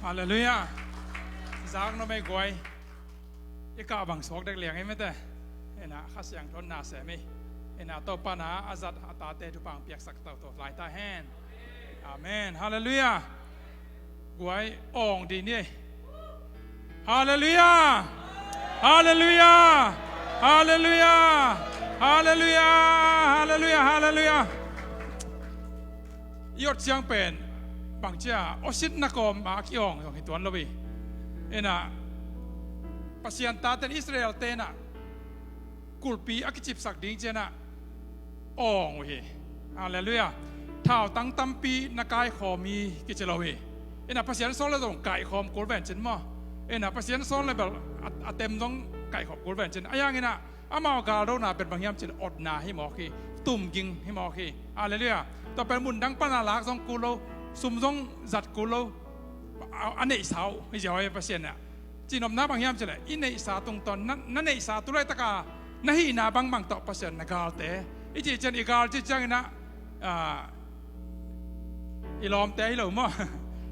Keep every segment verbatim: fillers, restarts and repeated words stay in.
Halleluiah. Zak no mei guai. I kah bang suak dek liang ei mete. Ina Kha Siangtho na sem ei. Ina Topa na a zat a tate thupha piaksak tau to lai ta hen. Amen. Halleluiah. Guai ong di ni. Halleluiah. Halleluiah. Halleluiah. Halleluiah. Halleluiah. Halleluiah. I ot ciang pen bangcia osit na kawm a kiawng zong hi tuan lo hi. Ina Pasian taten Israel tena kulpi a kicipsak ding ciana awng uh hi. Halleluiah. Thautang tampi na kaikhawm hi kici lo hi. Ina Pasian sawl le zong kaikhawm kul vencin maw? Ina Pasian sawl le bel a, a tem zong kaikhawm kul vencin. A yang ina amau galdona pen bang hiam cin otna hi mawk hi. Tumging hi mawk hi. Halleluiah. Tua pen mundang pana lak zong kul lo, sum zong zat kul lo. A, a neihsa uh hi ziau hi Pasian ah. Cinopna bang hiam cileh i neihsa tungtawn na, na neihsa tu laitaka na hihna bangbang tawh Pasian na galte i cih cian i gal cih ciangina i lawmte hi lo maw?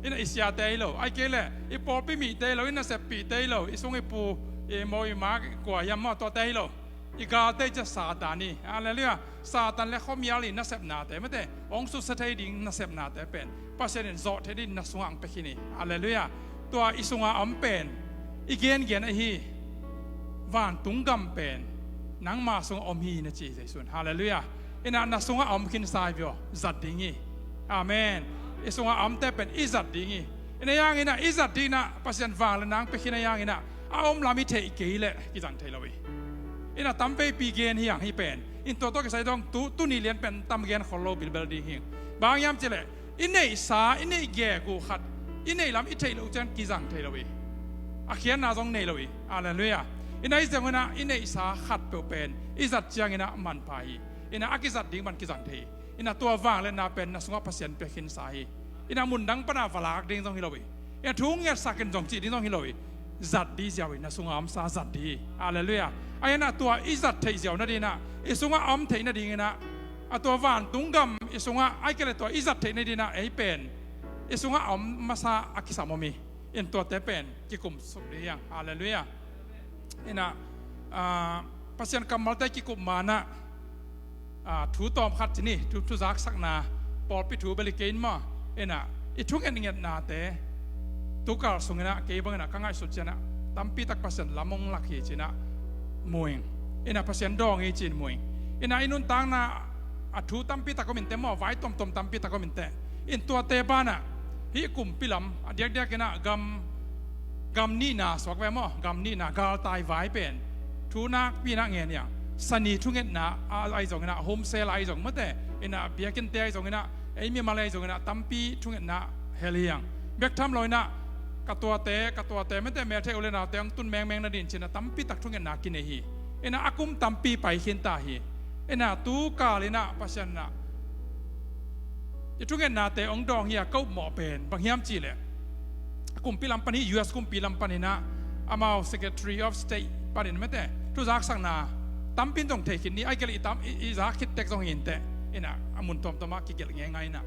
Ina i siate hi lo, ai kei le i pawlpi mite hi lo, i naseppihte hi lo, i sung i pu, i mo i ma kua hiam maw, tuate hi lo. I galte i cia Satan hi. Halleluiah. Satan le khuamial i nasepnate mate hong susia thei ding nasepnate pen Pasian in zawh thei ding na sungah hong pia khin hi. Halleluiah. Tua i sungah a om pen i gengen ahi vantung gam pen nangma sungah om hi na ci Jesuh in. Halleluiah. Ina na sungah a om khin sai vio zat ding hi. Amen. I sungah a omte pen i zat ding hi. Ina yang ina i zat ding ina Pasian vangliatna hong pia khin a yang ina a om lam i theih kei leh kizang thei lo hi. Ina tamveipi gen hi ang hi pen in tua tawh kisai dong tu, tuni lian pen tam gen khol lo bilbel ding hi. Bang hiam cileh i neihsa i neih gegu khat i neih lam i theih loh cian kizang thei lo hi. A khiatna zong nei lo hi. Halleluiah. Ina i zong ina i neihsa khat peuh pen i zat ciang ina manpha hi. Ina a kizat ding man kizang thei hi. Ina tua vangliatna pen na sungah Pasian pia khinsa hi. Ina mundang pana valak ding zong hi lo hi. Ina thu ngetsak in zong cih ding zong hi lo hi. Zat di ziau hi, na sungah omsa zat di. Halleluiah. A ina tua i zat theih ziau nadingina i sungah a om theih nadingina a tua vantung gam i sungah ai kei le tua i zat theih nadingina ei pen i sungah a om masa a kisam om hi. In tuate pen kikum suk di hiang. Halleluiah. Ina Pasian kammalte kikum mana thu tawm khat ci ni, thu, thu zaksakna pawlpi thu beli kei in maw? Ina i thungetngetnate tukal sungina kei bangina ka ngaihsut ciana tampitak Pasian lam hong lak hi cina muing. Ina Pasian dawng hi cin muing. Ina i nuntakna a thu tampitak om inte maw, vai tomtom tampitak om inte. In tuate bana hih kumpi lam a diakdiakina gam gam nihna suak ve maw? Gam nihna galtai vai pen thu nakpina ngen hiang. Sani thungetna a lai zongina homsel a lai zong mate ina biakinte a lai zongina ei mimal a lai zongina tampi thungetna hel hiang. Bek tham loina ka tuate ka tuate mate melthei u le naute ang tun mengmeng nadin cina tampitak thungetna kinei hi. Ina a kum tampi pai khinta hi. Ina tu kalina Pasian na i thungetnate hong dawng hi a ka upmawh pen bang hiam cihleh kumpi lam pan hi, U S kumpi lam panina amau Secretary of State panin mate thu zaksakna tampin zong thei khin ni ai kei le i tam i zak khit tek zong hi inte. Ina a mun tuamtuama kigelh ngeingaina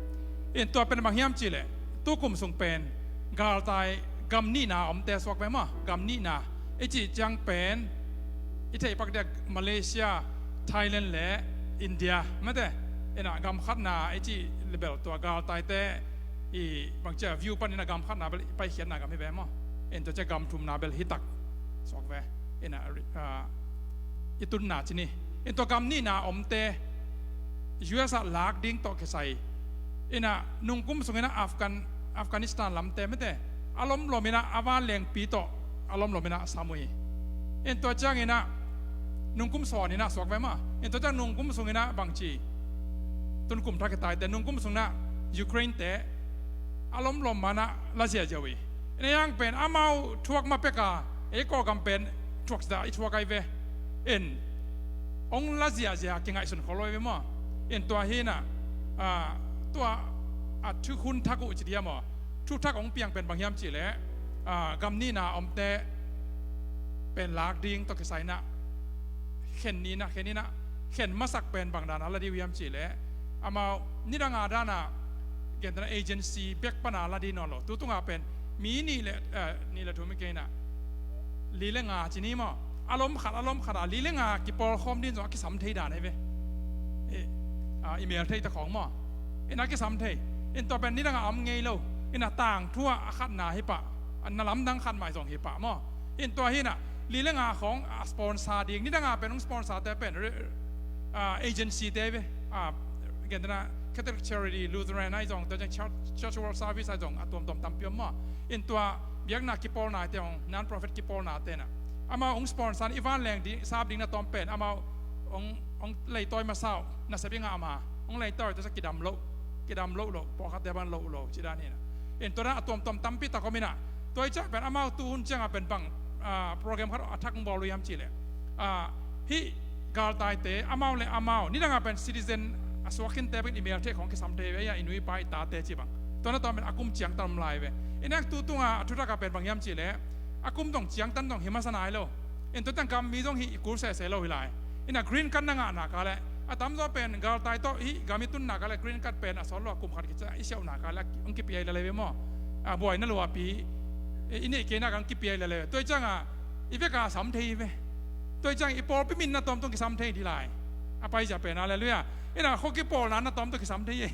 in tua pen bang hiam cihleh tu kum sung pen galtai gam nihna omte suak ve maw? Gam nihna i cih ciang pen i theih pak diak Malaysia, Thailand le India mate. Ina gam khatna i cih lebel tua galtaite i bangcia view panina gam khatna bel i paikhiatna gam hi ve maw? In tua cia gam thumna bel hitak suak ve. Ina i tunna ci ni. In tua gam nihna omte U S ah lak ding tawh kisai ina nungkum sungina Afghan, Afghanistan lamte mate a lomlomina a vanlengpi tawh a lomlomina a sam uh hi. In tua ciangina nungkum sawnina suak ve maw? In tua ciang nungkum sungina bangci tunkum thak hitaite nungkum sungina Ukraine te a lomlom mana la ziazia uh hi. Ina yang pen amau thuak ma peka ei Kawlgam pen thuak sida i thuak ai ve. In hong la ziahziah kingaihsun khol lo ve maw? In tua hina tua a thukhun thak uh ci dia maw? Thuthak hong piang pen bang hiam cihleh gam nihna omte pen lak ding tawh kisaina khen nina khen ina khen masak pen bang dana la dih uh hiam cihleh amau nidanga dana gentana agency bek pana la dih nawn lo. Tutunga pen Mi nih le, eh, nih le thum i kei inah, li le nga ci ni maw? A lom khat, a lom khat a li le nga kipawlkhawm ding zong a kisam thei dan ahi ve. I, ah, i mel thei ta khawng maw? Inah a kisam thei. In tua pen nidang a om ngei lo. Inah tangthu ah a khatna hi pah. A na lamdang khat mai zong hi pah maw? In tua hi inah li le nga khawng a sponsor ding. Nidang a pen hong sponsor te pen re-, ah, agency te ve. Ah, gentehna Catholic Charity, Lutheran ahi zong, tua ciang Church, Church World Service ahi zong, a tuamtuam tampi om maw? In tua biakna kipawlna te hong, non-profit kipawlna te inah, amau hong sponsor i vanleng ding, sap ding na tawm pen amau hong, hong leitawi masa uh, nasep i ngah ma, hong leitawi tua sa kidam loh, kidam loh loh, pawlkhatte bang loh loh ci dan hi inah. In tua dan a tuamtuam tampi tak om inah, tua i ciah pen amau tu hun ciangah pen bang, ah, program khat a thak hong bawl uh hiam cih leh, ah, hih galtaite amau le amau nidang a pen citizen a suak khinte pen i mel thei khawng kisam thei ve, a, i nu i pa i tate ci bang. Tua na tawm pen a kum ciangtan om lai ve. Inah tu tunga a thutak a pen bang hiam cih leh, a kum dong ciangtan dong hi masa nai lo. In tua tang gam mi zong hih i kul sese lo hi lai. Inah green card na ngah nak a leh, a tamzaw pen galtai tawh hih gam i tun nak a leh green card pen a sawt lo a kum khat kici a i siauh nak a leh hong kipia hi lel ve maw? A buaina luapi i, i neih kei nak a hong kipia hi lel ve. Tua i ciangah i vek a sam thei hi ve. Tua i ciangah i pawlpi min na tawm tawh kisam thei ding lai. A paizia pen, halleluiah. Inah khua kipawlna na tawm tawh kisam thei hi.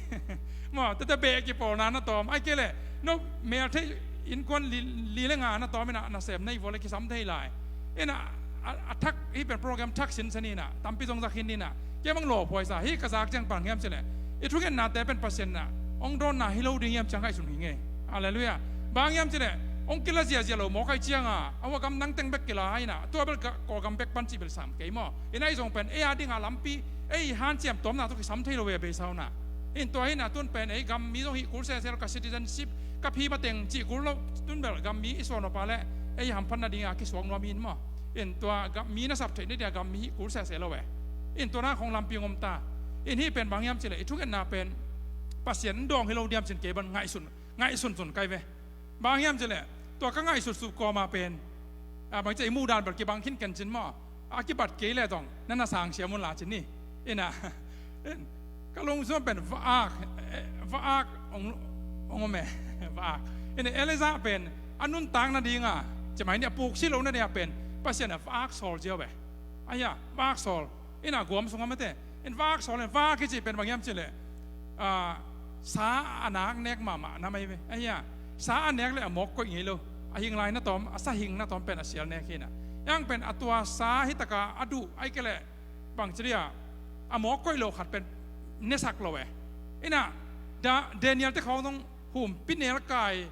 Maw, tete beh kipawlna na tawm. Ai kei leh no mel thei innkuan li, li le nga na tawm inah nasem na hi vua leh kisam thei lai. Inah a, a thak, hih pen program thak sinsen inah tampi zong zak hi inah, kei bang lawphuaisa hi. Ka zak ciang bang hiam cih leh, i thungetnate pen Pasian inah hong dawnna hi lo ding hiam ci a ngaihsun hi ngei. Halleluiah. Bang hiam cih leh hong kila ziahziah lo mawk ahih ciangah, a hua gam nang teng bek kila inah, tua bel Kawlgam bek pan cih bel sam kei maw? Inah ei zong pen ei a dingah lampi, ei hanciam tuamna tawh kisam thei lo ve, a beisa un ah. In tua hi inah tun pen ei gam mi zong hih kul sese lo, ka citizenship ka phi mateng cih kul lo, tun bel gam mi i suan awpa leh ei hamphatna dingah kisuak nuam hi in maw? In tua gam mi na sap theih nadingah gam mi hih kul sese lo ve. In tua na khawng lampi hong om ta. In hih pen bang hiam cih leh i thungetna pen Pasian in dawng hi lo diam cin kei bang ngaihsun, ngaihsun sun kai ve. Bang hiam cih leh tua ka ngaihsut suh kawma pen, a, bang ci a i muh dan bel kibang khin ken cin maw? A kibat kei leh zong na na sang siam un la cin ni. Inah, in, ka lungsim pen va-ak, eh, va-ak hong, hong om e. Va-ak. Inah Elijah pen a nuntak nadinga, ci mai ni, a puk si lo nadinga pen Pasian a va-ak sawl ziau e. Ahi a, va-ak sawl. Inah guam sungah mate. In va-ak sawl in, va-ak i cih pen bang hiam cih leh, ah, sa a nak nek mahmah na mai ve. Ahi a, sa a nek leh a mawk koih ngei lo. A hing lai na tawm, a sa hing na tawm pen a sial nek hi inah. Hiang pen a tua sa hi taka a duh, ai kei leh bang ci dia, a mawk koih lo khat pen nesak lo e. Inah, Da-, Daniel te khawng zong humpi nelkai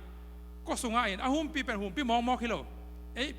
kua sungah in, a humpi pen humpi mawkmawk hi lo. Ei,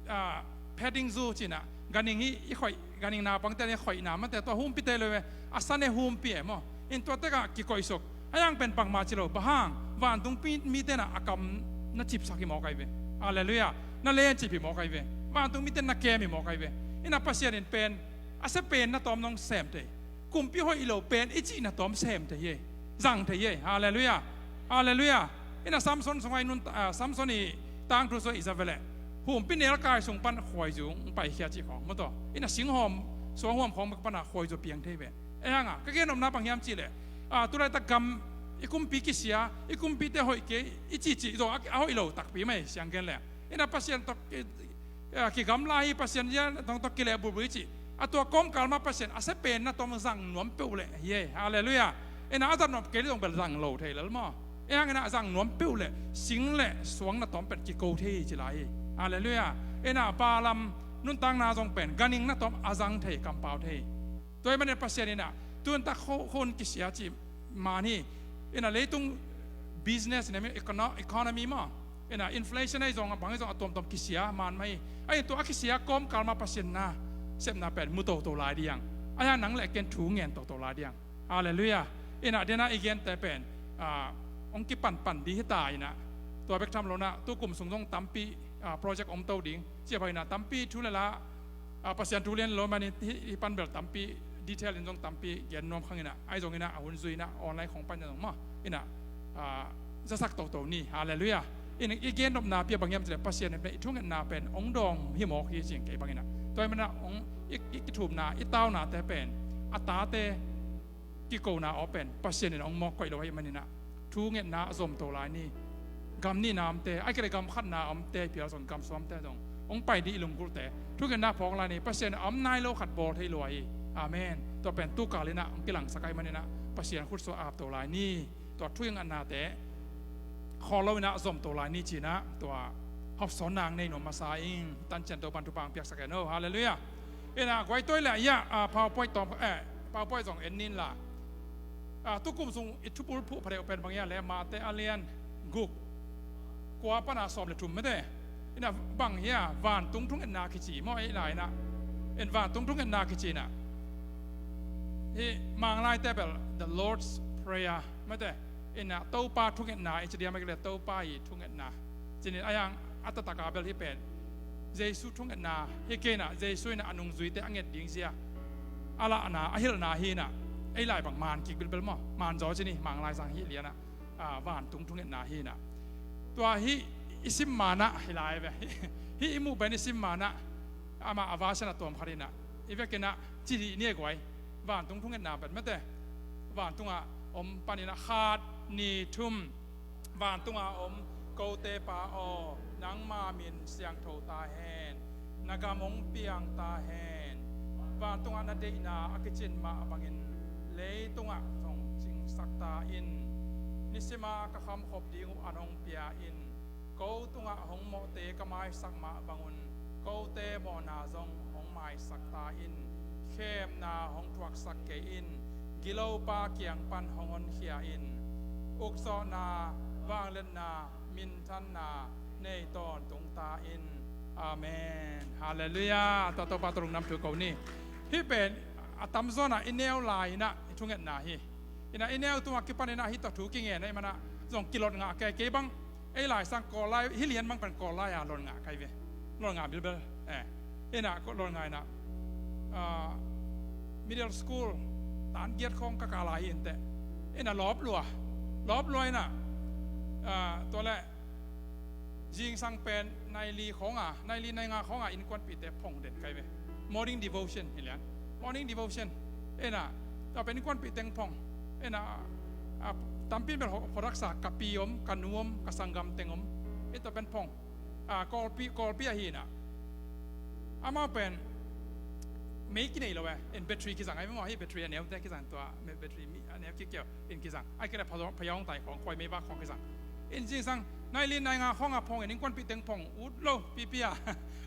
ah, petting zoo ci inah, ganhing hi i khoih, ganhing naupangte i khoihna mate, tua humpite lo e, a sa ne humpi e maw? In tua tekah kikoihsuk. A hiang pen bangmah ci lo, bang hang, vantung pi-, mite inah a kam na cipsak hi mawk ahi ve. Halleluiah. Na lencip hi mawk ahi ve. Vantung mite na kem hi mawk ahi ve. Inah Pasian in pen a sia pen na tawm nong sem thei. Kumpi hoih lo pen i cih na tawm sem thei hi. Zang thei hi. Halleluiah. Halleluiah. Inah Samson sungah i nun, ah, Samson i tangthu sungah i za ve leh, humpi nelkai sung pan khuaizu hong paikhia cih khawng maw, tua. Inah singhawm, suanghuam khawng bek panah khuaizu piang thei ve. Ei hang a, ka gen nopna bang hiam cih leh, ah, tulaitak gam i kumpi kisia, i kumpite hoih kei i cihcih zong a, a hoih lo takpi mai siang gen leh. Inah Pasian tawh, eh, kigamla hi, Pasian zia tawh, tawh kileh bulbul i cih. A tua kawmkal mah Pasian a sia pen na tawm zang nuam peuh leh hi e. Halleluiah. Inah a zat nuam kei leh zong bel zang lo thei lel maw? Ei hang inah a zang nuam peuh leh sing leh suang na tawm pen kiko thei hi ci lai hi. Halleluiah. Inah Balaam nuntakna zong pen ganhing na tawm a zang thei, kampau thei. Tua ahih manin Pasian inah tun tak khua, khua hun kisia cih man hi. Inah leitung business inah, econo-, economy maw, inah inflation ahi zong, a bang ahi zong a tuamtuam kisia man mah hi. Ahi tua a kisia kawmkal mah Pasian na sepna pen mu toto lai diang. Ahi a nang leh ken thu ngen toto lai diang. Halleluiah. Inah dena i gente pen, ah, hong kipanpan ding hi ta inah. Tua bek tham lo inah tukum sung zong tampi, ah, project om to ding. Cia bang inah tampi thu le la, ah, Pasian thu lian lo manin hih, hih pan bel tampi detail in zong tampi gen nuam khang inah, ahi zong inah a hun zui inah online khawng pan inah zong maw, inah, ah, zasak toto ni. Halleluiah. Inah i gen nopna pi a bang hiam cih leh Pasian in pen i thungetna pen hong dawng hi mawk hi cing kei bang inah. Tua ahih manin ah hong i, i, i thumna, i taunate pen a tate kikona aw pen Pasian in hong mawk koih lo ahih manin ah thungetna a zom to lai ni. Gam nihna omte, a kile gam khatna omte, phial zong gam suamte zong hong pai dih i lunggulhte. Thungetna phawk lai ni, Pasian a om nai lo khat bawl thei lua hi. Amen. Tua pen tukal inah hong kilangsak ai maninah Pasian khutsuah apto lai ni. Tua thuingatnate khawl lo inah zomto lai ni cinah tua hopsawn nang nei nuam masa ing. Tancian Topan thupha hong piaksak hen o. Halleluiah. Inah guai toi le ia, ah, PowerPoint tawm, eh, PowerPoint zong en nin la. Ah, tukum sung i thubul phuh phadeuh pen bang ia le Mate a lian guk kua pana sawm le thum mete. Inah bang hia vantung thungetna kici maw ei lai inah. In vantung thungetna kici inah. Hi Manglaite bel the Lord's Prayer mete. Inah Topa thungetna i ci diam a kile Topa i thungetna. Cinin a yang a taktak a bel hi pen Jesu thungetna hi kei inah Jesu inah a nungzuite a nget ding zia a lahna a hilhna hi inah ei lai bang man kik bilbel maw man zaw cini Manglai sang hi lianah, ah, vantung thungetna hi inah. Tua hi i sim manah hi lai ve. Hi i muh pen i sim manah amah a vasan a tuam khat inah i vekinah ci dih ni a guai. Vantung thungetna pen mete. Vantungah om paninah khat ni thum. Vantunga om kote Pa aw, nangma min siangtho ta hen. Na gam hong piang ta hen. Vantunga na deihna a kicin mah bangin leitungah zong cingsak ta in. Nisima ka khamkhop ding uh an hong pia in. Ko tungah hong mawhte ka maisak mah bangun kote mawhna zong hong maisak ta in. Khemna hong thuaksak kei in. Gilopa kiang pan hong honkhia in. Ukzawhna, vangliatna, minthanna nei tawntung ta in. Amen. Halleluiah. Tua Topa tawh lungdam thu ko ni. Hih pen a tamzawnah i neu lai inah i thungetna hi. Inah i neu tungah kipan inah hih tawh thu kingen ahih manah zong kilot ngah kei kei bang. Ei lai sang Kawl lai hi lian bang pen Kawl lai a lot ngah kai ve. Lot ngah bilbel. Eh. Inah lot ngah inah, ah, middle school tan giat khawng ka kah lai hi inteh. Inah lawp lua. Lawp lua inah, ah, tua le zingsang pen nai li khawng a, nai li nai nga khawng a innkuanpihte phong den kai ve. Morning devotion hi lian. Morning devotion. Inah tua pen innkuanpih teng phong. Inah, ah, tampi bel phuadaksa ka pi om, ka nu om, ka sanggam teng om. Inah tua pen phong. Ah, Kawlpi, Kawlpi ahi inah. Amau pen mei kinei lo e. In battery kizang ai maw hi battery a neute kizang tua. Battery mi a neu kikiau in kizang. Ai kei le phayawng tai khawng khuai mei vak khawng kizang. In zingsang nai li nai nga khawng a phong in innkuanpih teng phong ut lo pipi a.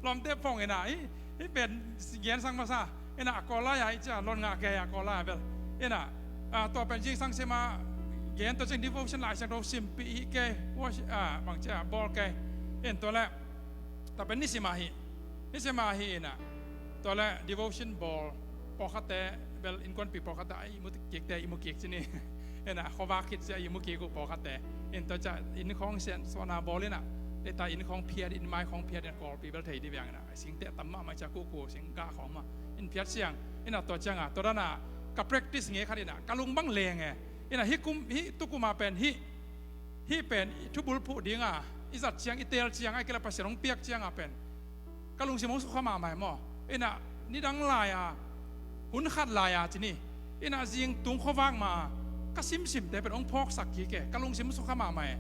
Lawmte phong inah hi, hi pen gen sang masa. Inah a Kawl lai a hi cia lot ngah kei a Kawl lai a bel. Inah, ah, tua pen zingsang sima gen tua cing devotion lai siang tua simpih hi kei. Worship, ah, bang cia bawl kei. In tua le tua pen nisima hi. Nisima hi inah. Tua le devotion bawl pawlkhatte bel innkuanpih pawlkhatte a ihmu kikte a ihmu kik cini. Inah khuavak khit cia ihmu kik uh pawlkhatte. In tua cia inn khawng sian suahna bawl inah. Leta inn khawng phiat in mai khawng phiat in Kawlpi bel thei di veng inah. Singte a tam mahmah cia kuku sing gah khawng mah. In phiat siang inah tua cianga tua dana ka practice nge khat inah ka lung bang leng e. Inah hih kum hih tukuma pen hih hih pen i thubul phuh dinga i zat ciang i teel ciang ai kei le Pasian hong piak cianga pen ka lungsim hong sukha mahmah e maw. Inah nidang lai-a hun khat lai-a cini. Inah zingtung khuavak ma ka simsimte pen hong phawksak kik e ka lungsim hong sukha mahmah e.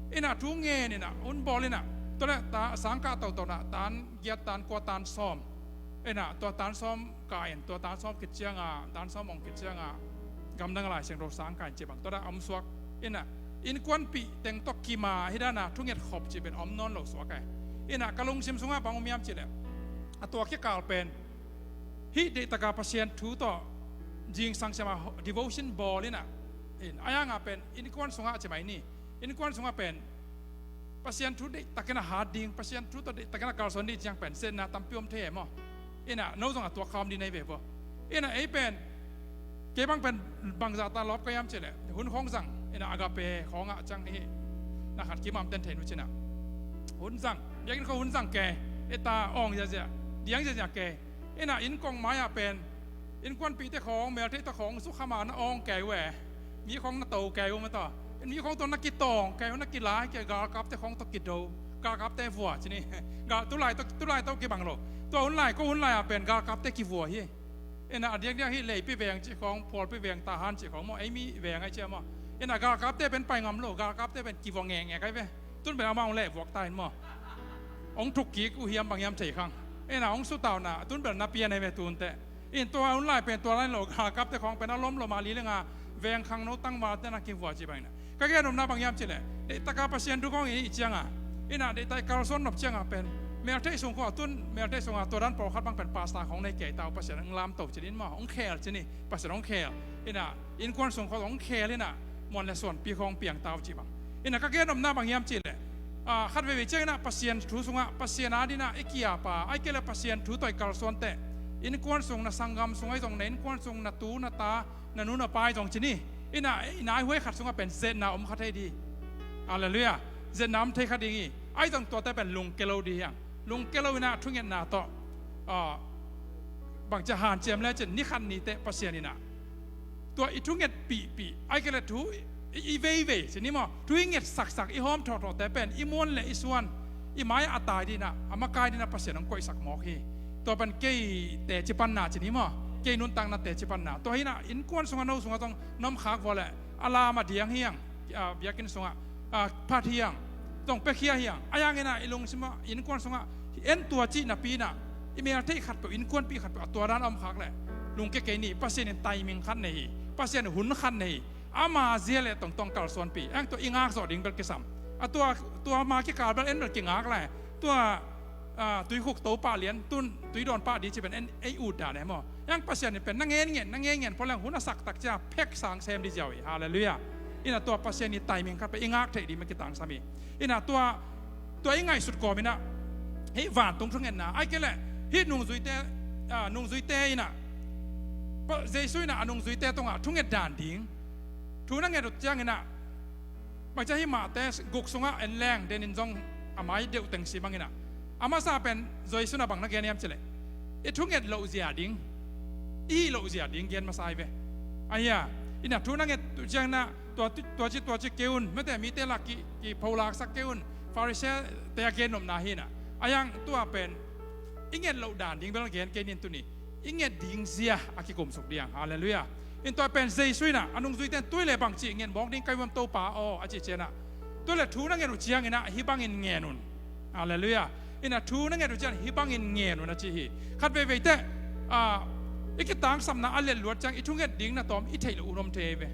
Inah thu ngen inah hun bawl inah tua le ta sangkah totona tan giat tan kua tan sawm. Inah tua tan sawm ka in tua tan sawm khit cianga tan sawm ong khit cianga gamdang lai siangtho sang ka in ci bang tua dah a om suak. Inah innkuanpih teng tawh kima hi dana thunget khop ci pen a om nawn lo suak e. Inah ka lungsim sungah bang om hiam ci le a tua kikal pen hih deihtaka Pasian thu tawh zingsang siama devotion bawl inah. In a yanga pen innkuan sungah ci mai ni. Innkuan sungah pen Pasian thu deihtakin a hat ding Pasian thu tawh deihtakin a kalsuan ding ciang pen setna tampi om thei e maw. Inah no zong a tuak khawm ding nei ve vua. Inah ei pen kei bang pen bangzah ta lawp ka hiam ci le hun khawng zang inah Agape khawngah ciang hi. Na khat kimam ten thei nu cinah hun zang biakinn khawng hun zang kei. Eta awng ziazia diang ziazia kei. Inah inn kong mai-ah pen innkuanpihte khawng meltheihte khawng sukha ma na awng kei uh e. Mi khawng na to kei uh mataw. Mi khawng tawh na kitawng kei uh na kilai kei galkapte khawng tawh kido. Galkapte vua cini. Gal tulai tawh tulai tawh kibang lo. Tua hun lai ko hun lai-ah pen galkapte kivua hi. Inah a diakdiak hi leipi veng cih khawng phualpi veng tahan cih khawng maw ei mi veng ai cia maw. Inah galkapte pen pai ngam lo galkapte pen kivua ngekngek ai ve. Tun bel amah hong lehvuak ta in maw. Hong thuk kik uh hiam bang hiam thei khang. Ina hong sutau na tun bel na pian ei ve tun teh. In tua hun lai pen tua lai lo galkapte khawng pen a lom lom a li lenga veng khangno tangvalte na kivua ci bang ina. Ka gen nopna bang hiam cih leh deihtaka Pasian thu khawng i hih cianga, ina deihtak i kalsuan nop cianga pen meltheih sung khawng a tun meltheih sunga tua dan pawlkhat bang pen pasta khawng nei kei ta uh, Pasian hong lamto ci ni maw, hong khel ci ni, Pasian hong khel. Ina innkuan sung khawng hong khel ina muan le suanpi khawng piang ta uh ci bang. Ina ka gen nopna bang hiam cih leh, ah, khat veivei ciang ina Pasian thu sungah Pasian adingin i kiap a, ahih kei leh Pasian thu tawh i kalsuan teh innkuan sung, na sanggam sung ahi zong, na innkuan sung na tu na ta, na nu na pa ahi zong ci ni. Ina i naihuai khat sungah pen zetna om kha thei ding. Halleluiah. Zetna om thei kha ding hi. Ahi zong tuate pen lungke lo ding hi hang. Lungke lo ina thungetna tawh, ah, bangci hanciam lecin ni khat ni teh Pasian ina tua i thungetpihpih, ahih kei leh thu i, i veivei ci ni maw, thu i ngetsaksak, i hawm thawhthawhte pen i muan le i suan, i mai-ah a tai dingin ah, a makai dingin ah Pasian hong koihsak mawk hi. Tua pen kei tecipanna ci ni maw, kei nuntakna tecipanna. Tua hi ina innkuan sungah no sungah zong na om khak vua leh a lam a diang hi hang, ah, biakinn sungah, ah, phat hi hang, zong piakhia hi hang. Ahi hangin ah i lungsimah innkuan sungah en tua cih napi ina i meltheih khatpeuh, innkuanpih khatpeuh a tua dan a om khak leh lungke kei ni. Pasian in timing khat nei hi. Pasian in hun khat nei hi. Ama zia leh tongtong kalsuanpih. Ahi hang tua i ngak zawh ding bel kisam. A tua, tua ma kikal bel en bel kingak lai. Tua, ah, tuikhuk to pah lian, tun tuidawn pah ding ci pen en ei ut dan e maw. Ahi hang Pasian in pen na ngen ngen, na ngen ngen pua leng hun a sak tak ciang phek sang sem ding ziau hi. Halleluiah. Ina tua Pasian i timing khat pen i ngak theih ding bel kitangsam hi. Ina tua, tua i ngaihsut kawm ina hih vantung thungetna, ahih kei leh hih nungzuite, ah, nungzuite ina Pa-, Jesu ina a nungzuite tungah thunget dan ding thu na nget uh ciang ina, bangci hih Mate guk sungah en leng denin zong a mai deuh teng si bang ina, a masa pen Jesu ina bang na gen hiam cih leh i thunget loh zia ding, i hih loh zia ding gen masa hi ve. Ahi a, ina thu na nget uh ciang ina tua, tua ci, tua ci kei un, mite, mite lak ki, kipholaksak kei un, Pharisee-te a gen nopna hi ina. Ahi hang tua pen i nget loh dan ding bel gen kei ning tuni. I nget ding zia a kikumsuk ding. Halleluiah. In tua pen Jesu ina a nungzuite in tu leh bangci nget mawk ding ka hi uh hiam Topa aw a cih ciang ina, tu leh thu na nget uh ciang ina hih bangin ngen un. Halleluiah. Ina thu na nget uh ciang hih bangin ngen un a ci hi. Khat veivei teh, ah, i kitangsapna a letluat ciang i thunget ding na tawm i theih loh hun om thei ve.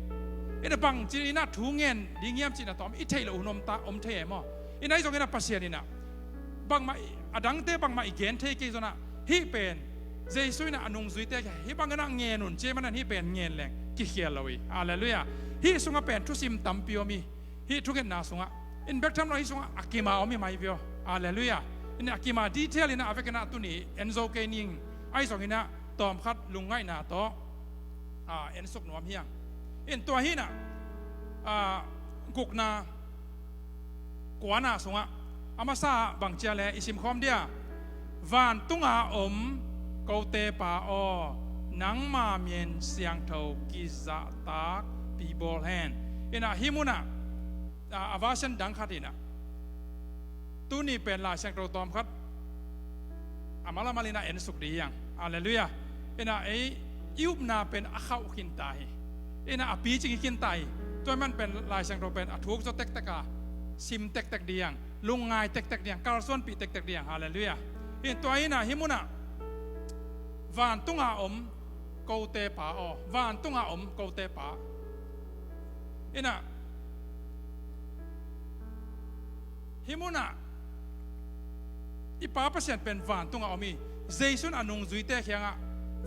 Ina bangci ina thu ngen ding hiam cih na tawm i theih loh hun om ta, om thei e maw. Ina ahi zongin ah Pasian ina bangmah i, a dangte bangmah i gen thei kei zongin ah, hih pen Jesu ina a nungzuite kiangah hih bangin ah ngen un ci manin hih pen ngen leng kikhial lo hi. Halleluiah. Hih sungah pen thusim tampi om hi. Hih thungetna sungah in bek tham lo, hih sungah a kim a om hi mai ve aw. Halleluiah. Ina a kim a detail ina a vekin ah tuni en zo kei ning. Ahi zongin ah tawmkhat lungngaihna tawh, ah, ensuk nuam hi hang. In tua hi ina, ah, gukna, kuana sungah a masa bang ci a leh i simkhawm dia, vantunga om kote Pa aw, nangma min siangtho kizahtakpih bawl hen. Ina hih munah, ah, a version dang khat ina tuni pen Lai Siangtho tawmkhat a mal a mal ina ensuk ding hi hang. Halleluiah. Ina ei i upna pen a khauh khinta hi. Ina a picing hi khinta hi. Tua man pen Lai Siangtho pen a thuk zaw tektek a, sim tektek ding hi hang, lungngai tektek ding hi hang, kalsuanpih tektek ding hi hang. Halleluiah. In tua ina hih munah vantunga om kote Pa aw, vantunga om kote Pa. Ina hih munah i Pa Pasian pen vantunga om hi. Jesu in a nungzuite kiangah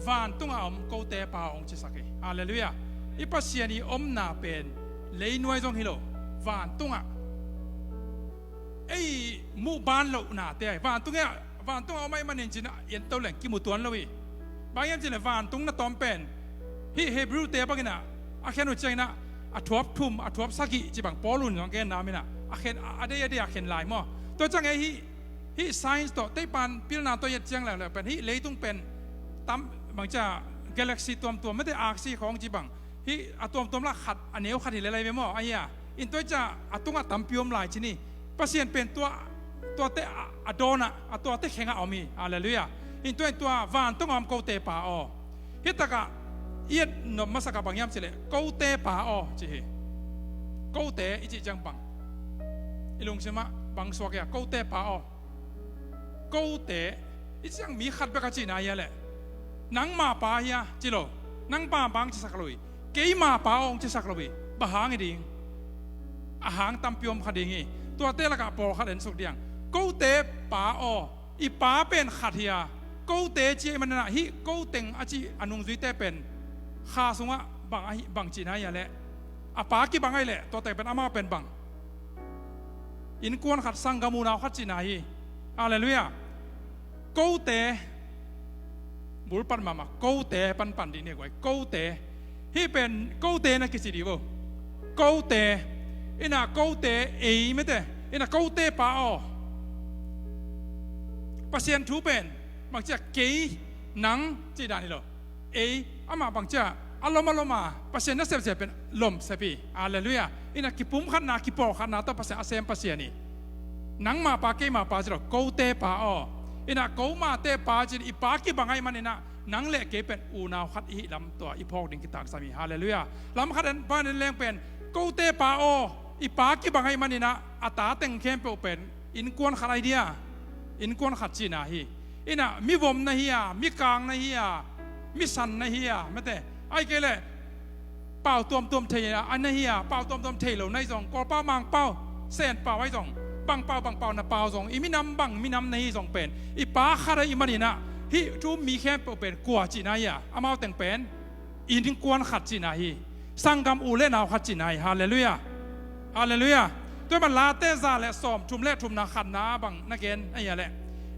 vantunga om kote Pa aw hong cisak hi. Halleluiah. I Pasian i omna pen leinuai zong hi lo, vantungah ei muh ban lohnate ahi. Vantung e, vantung a om ahih manin cin a ento leng kimu tuan lo hi. Bang hiam cih leh vantung na tawm pen hih Hebrew-te bangin ah a khen uh ciangin ah a thuap thum, a thuap sagih ci bang Paul un zong a genna om in ah a khen, a, a dei a dei a khen lai maw. Tua ciang ei hih, hih science tawh teipan pilna tawh i et ciang leuleu pen hih leitung pen tam bang ci a galaxy tuamtuam mate aksi khawng ci bang hih a tuamtuam lah khat a neu khat hi lel lai ve maw. Ahi a, in tua hi ciang a tungah tampi om lai ci ni. Pasian pen tua, tuate a, a dawnah, a tuate khengah om hi. Halleluiah. In tua in tua vantungah om kote Pa aw. Hih takah i et nop masak ah bang hiam cih leh kote Pa aw ci hi. Kote i cih ciang bang i Lungsim ah bang suak hia, kote pa aw. Kote, i ciang mi khat bek a cihna hia leh, nangma pa hia ci lo. Nangma pa hong cisak lo hi. Keima pa aw hong cisak lo hi. Bang hang hi ding? A hang tampi om kha ding hi. Tuate lakah pawlkhat en suk diang. Kote pa aw, i pa pen khat hia. Kote ci ahih manin ah hih koteng a cih a nungzuite pen kha sungah bang ahi, bang cihna hia leh, a pa kibang ahih leh tuate pen amau pen bang, innkuan khat, sanggam unau khat cihna hi. Halleluiah. Kote, bulpat mahmah, kote panpan dih ni guai. Kote, hih pen kote na kici dih vo. Kote, inah kote, ei mete, inah kote pa aw. Pasian thu pen bangci a, kei, nang cih dan hi lo. Ei, amah bangci a, a lom a lom a, Pasian nasep zia pen lomsep hi. Halleluiah. Inah kipumkhatna, kipawlkhatna tawh Pasian a sem Pasian hi. Nangma pa, keima pa ci lo, kote pa aw. Inah komate pa ci, i pa kibang ahih manin ah nang le kei pen unau khat i hih lam tua i phawk ding kitaksam hi. Halleluiah. Lam khat en, pan en leng pen, kote pa aw, i pa kibang ahih manin ah a ta teng khempeuh pen innkuan khat ahi dia. Innkuan khat cihna hi. Inah mivom na hi a, mikang na hi a, misan na hi a, mete, ahih kei leh pau tuamtuam thei a na hi a, pau tuamtuam thei lo na hi zong, Kawlpau, Mangpau, Senpau ahi zong, bang pau bang pau na pau zong, i minam bang minam na hi zong pen, i pa khat ahih manin ah hih thu um mi khempeuh pen kua cihna hia? Amau teng pen innkuan khat cihna hi. Sanggam u le nau khat cihna hi. Halleluiah. Halleluiah. Tua ahih man Late za le sawm, thum le thumna, khatna ah bang na gen ahia leh,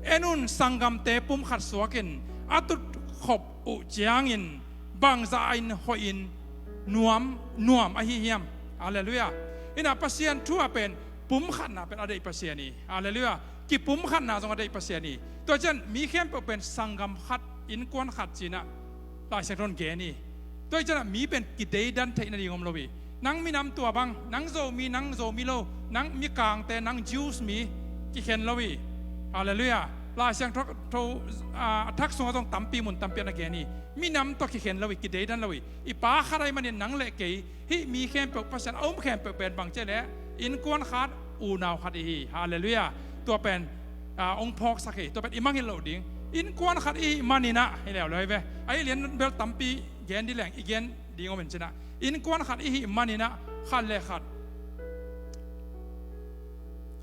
en un, sanggamte pum khat suak in a tutkhop uh ciangin bangzah in hoih in nuam, nuam ahi hiam? Halleluiah. Inah Pasian thu ah pen pumkhatna pen a deih Pasian hi. Halleluiah. Kipumkhatna zong a deih Pasian hi. Tua ciang mi khempeuh pen sanggam khat, innkuan khat ci-in ah Lai Siangtho in gen hi. Tua hi ciangin ah mi pen kideidan theih nading om lo hi. Nang minam tua bang, nang Zomi, nang Zomi lo, nang mikangte, nang Jews mi kikhen lo hi. Halleluiah. Lai Siangtho, tho, a, a thak sungah zong tampi mun tampi ah na gen hi. Minam tawh kikhen lo hi, kideidan lo hi. I Pa khat ahih manin nang le kei, hih mi khempeuh, Pasian a um khempeuh pen bang ci leh innkuan khat, unau khat i hi. Halleluiah. Tua pen, a, hong phawksak hi. Tua pen i mangngilh loh ding. Innkuan khat i hih manin ah, hi leuleu hi ve. A, i lian bel tampi gen dih leng, i gen ding om in ci-in ah. Innkuan khat i hih manin ah, khat le khat,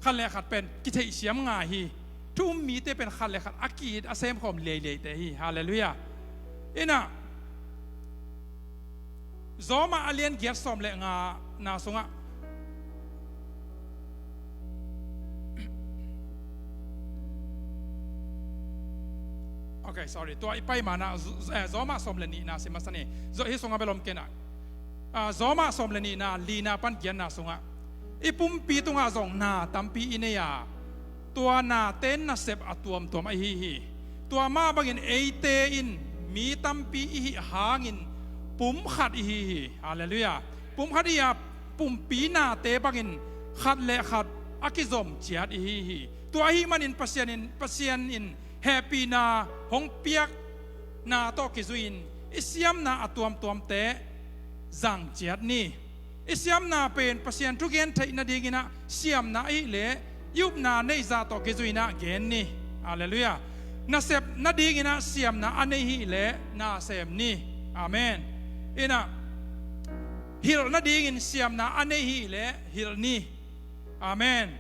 khat le khat pen kitheihsiam ngai hi. Thu um mite pen khat le khat a ki-it, a semkhawm leileite hi. Halleluiah. In ah, Rom a lian giat sawm le ngana sungah, okay, sorry, tua i pai ma-in ah, z-, eh, Rom sawm le nihna sim masa ni. Zo-, hih sungah bel om kei in ah. Ah, Rom sawm le nihna, lina pan giatna sungah, i pumpi tungah zong na tampi i nei a, tua nate in nasep a tuamtuam ahi hi. Tua mah bangin eite in mi tampi i hih hangin pum khat i hi hi. Halleluiah. Pum khat i hi a, pumpi nate bangin khat le khat a kizom ciat i hi hi. Tua ahih manin Pasian in, Pasian in hehpihna hong piakna tawh kizui-in i siamna a tuamtuamte zang ciat ni. I siamna pen Pasian thugen theih nadingin ah siamna ahih leh i upna neih zah tawh kizui-in ah gen ni. Halleluiah. Nasep nadingin ah siamna a nei ahih leh na sem ni. Amen. In ah, hilh nadingin siamna a nei ahih leh hilh ni. Amen.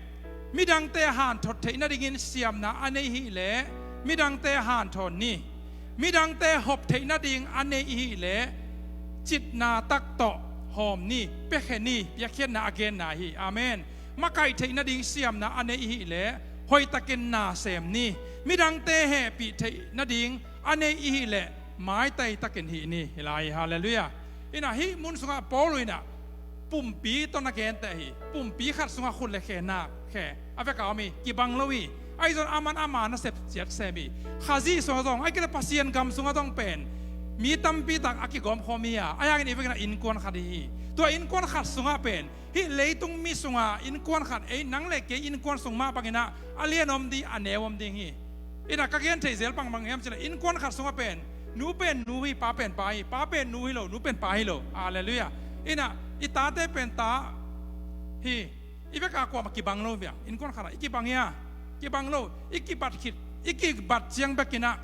Midangte hanthot theih nadingin siamna a nei ahih leh midangte hanthawn ni. Midangte hop theih nading a nei ahih leh citna tak tawh hawm ni, piakhia ni, piakkhiatna a genna hi. Amen. Makaih theih nading siamna a nei ahih leh hoihtakin na sem ni. Midangte hehpih theih nading a nei ahih leh maitai takin hih ni. Hi lai, halleluiah. In ah, hih mun sungah Paul in ah pumpi tawh na genteh hi. Pumpi khat sungah khut le khe na khe a vek a om hi, kibang lo hi. Ahi zong aman ama nasep ciat sem hi. Khazih sungah zong, ahih kei leh Pasian gam sungah zong pen mi tampi tak a kigawmkhawm hi a, ahi hangin i vek in ah innkuan khat i hi hi. Tua innkuan khat sungah pen hih leitung mi sungah innkuan khat, ei, nang le kei innkuan sung mah bangin ah a lian om ding, a neu om ding hi. In ah, ka gen theih zel bang bang hiam ci leh, innkuan khat sungah pen nu pen nu hi, pa pen pa hi, pa pen nu hi lo, nu pen pa hi lo. Halleluiah. In ah, i tate pen ta hi, I bek a kuamah kibang lo viang. Innkuan khat ah i kibang hia? Kibang lo. I kibat khit, i kibat ciang bekinah,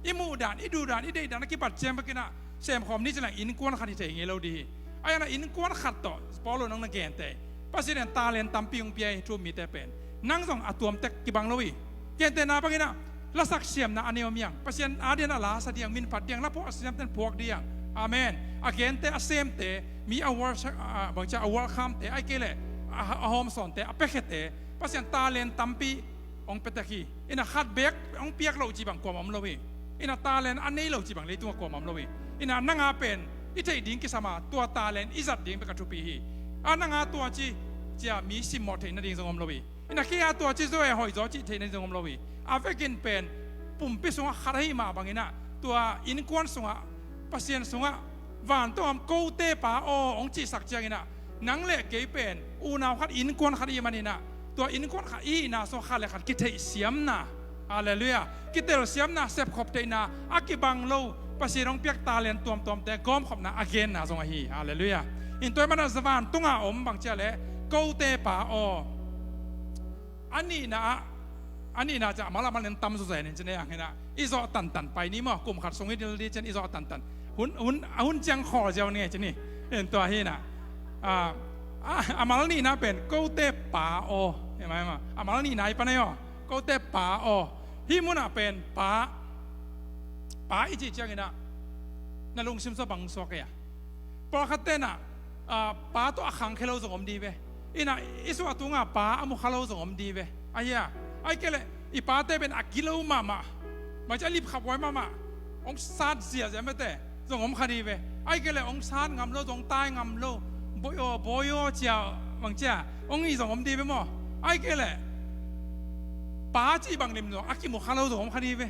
i muhdan, i duhdan, i deihdan a kibat ciang bekinah semkhawm ni ci leng innkuan khat hi thei ngei lo dih hi. Ahi hanah innkuan khat tawh Paul nang na gente, Pasian in talent tampi hong pia hi, thu-um mite pen. Nang zong a tuamtek kibang lo hi. Gentehna banginah lasak siamna a nei om hiang. Pasian adinah la sa ding, minphat ding, la phuak a siamte in phuak ding. Amen. A gente, a semte, mi a worship, a, bangcia a welcome-te, ahih kei leh a, a hawmsawnte, a piakhiate, Pasian talent tampi hong piatek hi. Inah khat beek hong piak loh cih bang kuamah om lo hi. Inah talent a nei lo cih bang leitungah kuamah om lo hi. Inah nanga pen i theih ding kisam a, tua talent i zat ding bek a thupi hi. A nanga tua ci, cia mi simmawh theih nading zong om lo hi. Inah kei a tua ci zaw e, hoih zaw cih theih nading zong om lo hi. A vekin pen pumpi sungah khat ahih mah banginah tua innkuan sungah, Pasian sungah, vantung a om kote Pa aw hong cihsak cianginah, nang le kei pen unau khat, innkuan khat i hih maninah, tua innkuan khat i hihna sungah khat le khat kitheihsiamna, halleluiah, kitelsiamna, sepkhop theihna, a kibang lo Pasian hong piak talent tuamtuamte gawmkhopna a genna zong ahi hi. Halleluiah. In tua ahih manah vantunga om bangcia le kote Pa aw. A nihna ah, a nihna ciah a mal a mal nen tam zawzen in ci ni a hinah, i zawh tantan pai ni maw, kum khat sung i dil dih cian i zawh tantan. Hun, hun, a hun ciang khawl ziau ni ngei ci ni. In tua hinah, a, a, a mal nihna pen kote Pa aw. Hi mai maw? A mal nihna i pan ahi aw. Kote Pa aw. Hih munah pen Pa, Pa i cih cianginah na lungsim sua bang suak ei a? Pawlkhat tenah, a, Pa tawh a khangkhia lo zong om dih ve. Inah i suah tunga Pa a mukha lo zong om dih ve. Ahi a, ahih kei leh i pate pen a gilo mahmah, bangcia a lipkhaphuai mahmah, hong sat ziahziah mete zong om kha dih ve. Ahih kei leh hong sat ngam lo, zong tai ngam lo, bawi aw, bawi aw cia, bangcia hong hi zong om dih ve maw? Ahih kei leh Pa cih bang lim zong a kimukha lo zong om kha dih ve.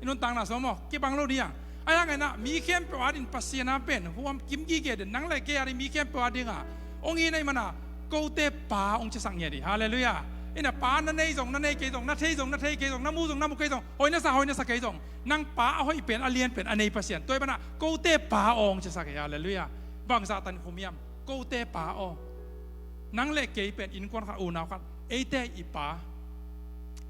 I nuntakna sung maw, kibang lo dih a. Ahi hanginah mi khempeuh adingin Pasian a pen huam kim gige den, nang le kei ading mi khempeuh adinga hong hi na hih mana kote Pa hong cisak ngiat dih. Halleluiah. Inah Pa na nei zong na nei kei zong, na thei zong na thei kei zong, na mu zong na mu kei zong, hoih na sa hoih na sa kei zong, nang Pa a hoih pen, a lian pen a nei Pasian, tua ahih mana kote Pa aw hong cisak hi. Halleluiah. Bangzah tan khum hiam? Kote Pa aw. Nang le kei pen innkuan khat, unau khat, eite i Pa.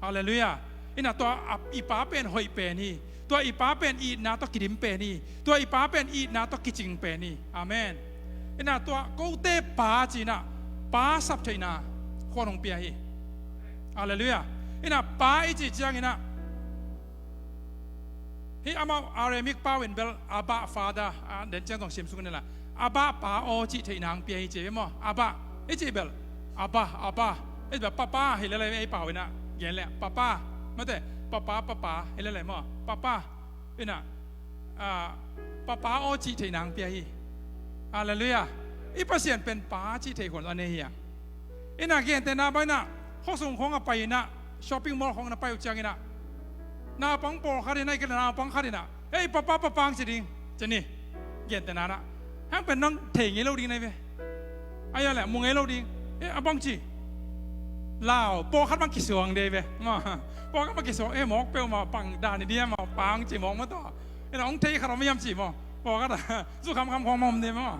Halleluiah. Inah tua a, i Pa pen hoih pen hi. Tua i Pa pen itna tawh kidim pen hi. Tua i Pa pen itna tawh kicing pen hi. Amen. Inah tua kote Pa cinah Pa sap theihna khuan hong pia hi. Halleluiah. Inah Pa i cih cianginah hih amau Aramaic pau in bel Abba Father, a, den ciang zong sim sung in la, Abba Pa aw cih theihna hong pia hi ci ve maw? Abba i cih bel Abba, Abba i cih bel Papa hi lele, ei pau inah gen le Papa, mate, Papa, Papa hi lele maw? Papa inah, a, Papa aw cih theihna hong pia hi. Halleluiah. I Pasian pen Pa cih theih khuan a nei hi a. Inah gentehna banginah khuasung khawng a pai inah, shopping mall khawng na pai uh cianginah naupang pawlkhat inah, i kei le naupang khat inah, "Hei, Papa, Papa," hong ci ding ci ni. Gentehna nah, hang pen nang thei ngei lo ding na hi ve. Ahi a leh mu ngei lo ding. "Eh, a bang ci?" Lau pawlkhat bang kisuang dei ve. Pawlkhat bang kisuang, eh, mawk peuhmah pang dan i diam a, Pa hong ci mawk maw tawh. Inah hong thei khat om hiam ci maw? Pawlkhat ah zu khamkham khawng mah om dei maw?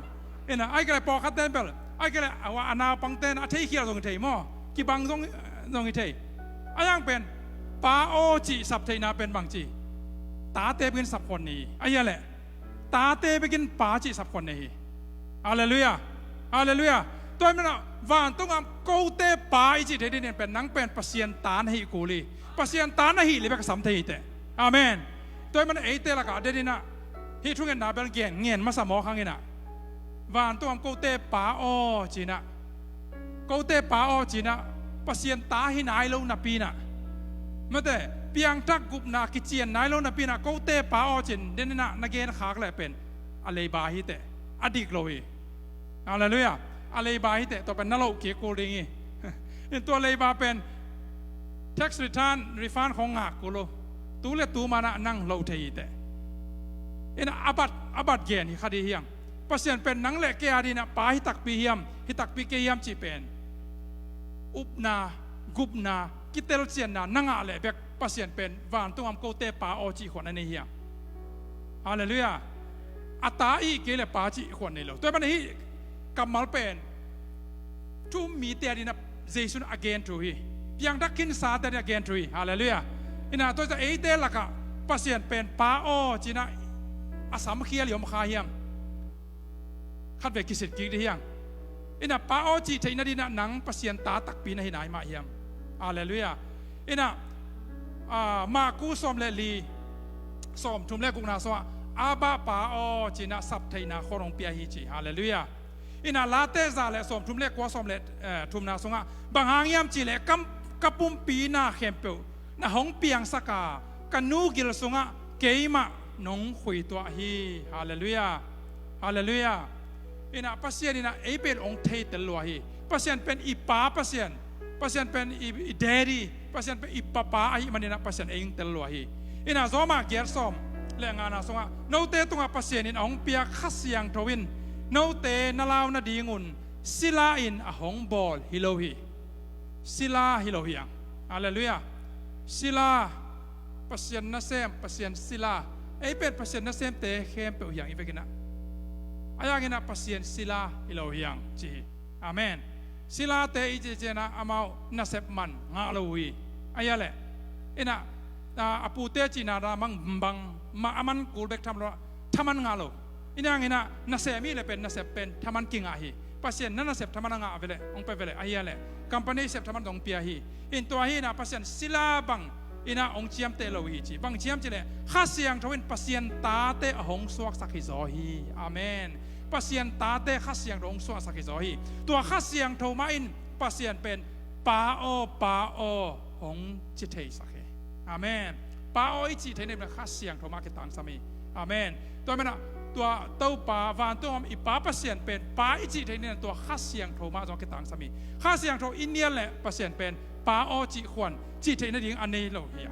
Inah ahih kei leh pawlkhat ten bel, ahih kei leh a naupang ten a theikhial zong hi thei maw? Kibang zong, zong hi thei. Ahi hang pen Pa aw cih sap theihna pen bangci? Tate bekin sap khuan nei hi. Ahi a leh tate bekin Pa cih sap khuan nei hi. Halleluiah. Halleluiah. Tua ahih manah vantung a om kote Pa i cih theih dingin pen nang pen Pasian ta na hih kul hi. Pasian ta na hih leh bek a sam thei hi teh. Amen. Tua ahih manah eite lakah deninah hih thungetna bel gen, ngen masa mawk hanginah, vantung a om kote Pa aw cinah, kote Pa aw cinah Pasian ta hi nai lo napi inah, mate, piangthak gupna kician nai lo napi inah kote Pa aw cin deninah na genkhak leh pen a leiba hi teh. A dik lo hi. Halleluiah. A leiba hi teh, tua pen na loh kik kul ding hi. In tua leiba pen tax return, refund khawng ngak kul lo. Tu le tu manah nang loh thei hi teh. Inah a bat, a bat gen hi kha dih hiam? Pasian pen nang le kei adinah Pa hi takpi hiam, hi takpi kei hiam cih pen upna, gupna, kitelcianna na ngah leh bek Pasian pen vantung a om kote Pa aw cih khuan a nei hiam? Halleluiah. A ta i hih kei leh Pa cih khuan nei lo. Tua ahih manah hih kammal pen thu-um mite adinah Jesu in a gen thu hi. Piangthak khinsa te in a gen thu hi. Halleluiah. Ina tua ciang eite lakah Pasian pen Pa aw ci-in a samkhia i om kha hiam? Khatvei kisit kik dih hiam? Ina Pa aw cih theih nading in a nang Pasian ta takpi na hi nai mah hiam? Halleluiah. Ina ah, Marku sawm le li, sawmthum le gukna sungah Abba Pa aw ci-in a sap theihna khawng hong pia hi ci. Halleluiah. Ina Late za le sawmthum le kua, sawm le eh, thumna sungah, bang hang hiam cih leh ka, ka pumpi na khempeuh na hong piangsak a, ka nu gil sungah keimah nong khuituah hi. Halleluiah. Halleluiah. Ina Pasian ina ei pen hong theitel lua hi. Pasian pen i Pa Pasian. Pasian pen i, i daddy. Pasian pen i papa ahih manin a Pasian ei hong tel lua hi. Ina Rom giat sawm le ngana sungah, note tungah Pasian in a hong piak Kha Siangtho in note na lau nadingun sila in a hong bawl hi lo hi. Sila hi lo hi hang. Halleluiah. Sila, Pasian nasem, Pasian sila. Ei pen Pasian nasemte khempeuh hi hang i vekin a. Ahi hangin a Pasian sila hi lo hi hang ci hi. Amen. Silate i cih ciangin a amau nasep man ngah lo uh hi. Ahi a leh, ina ah, a pute cihna dah mang bang mah a man kul bek tham lo, thaman ngah lo. Ina hangin a nasem i leh pen nasep pen thaman kingah hi. Pasian na nasep thaman a ngah ve leh, hong pe ve leh, ahi a leh, company sep thaman dong pia hi. In tua hi ina Pasian sila bang ina hong ciamteh lo hi ci. Bang ciam cih leh Kha Siangtho in Pasian tate a hong suaksak hi zaw hi. Amen. Pasian tate Kha Siangtho hong suaksak hi zaw hi. Tua Kha Siangtho mah in Pasian pen Pa aw, Pa aw hong ci theisak hi. Amen. Pa aw i cih theih nading pen Kha Siangtho mah kitangsam hi. Amen. Tua manin a tua Topa, vantung a om i Pa Pasian pen Pa i cih theih nading tua Kha Siangtho mah zong kitangsam hi. Kha Siangtho i nial leh Pasian pen Pa aw cih khuan cih theih nading a nei lo hi.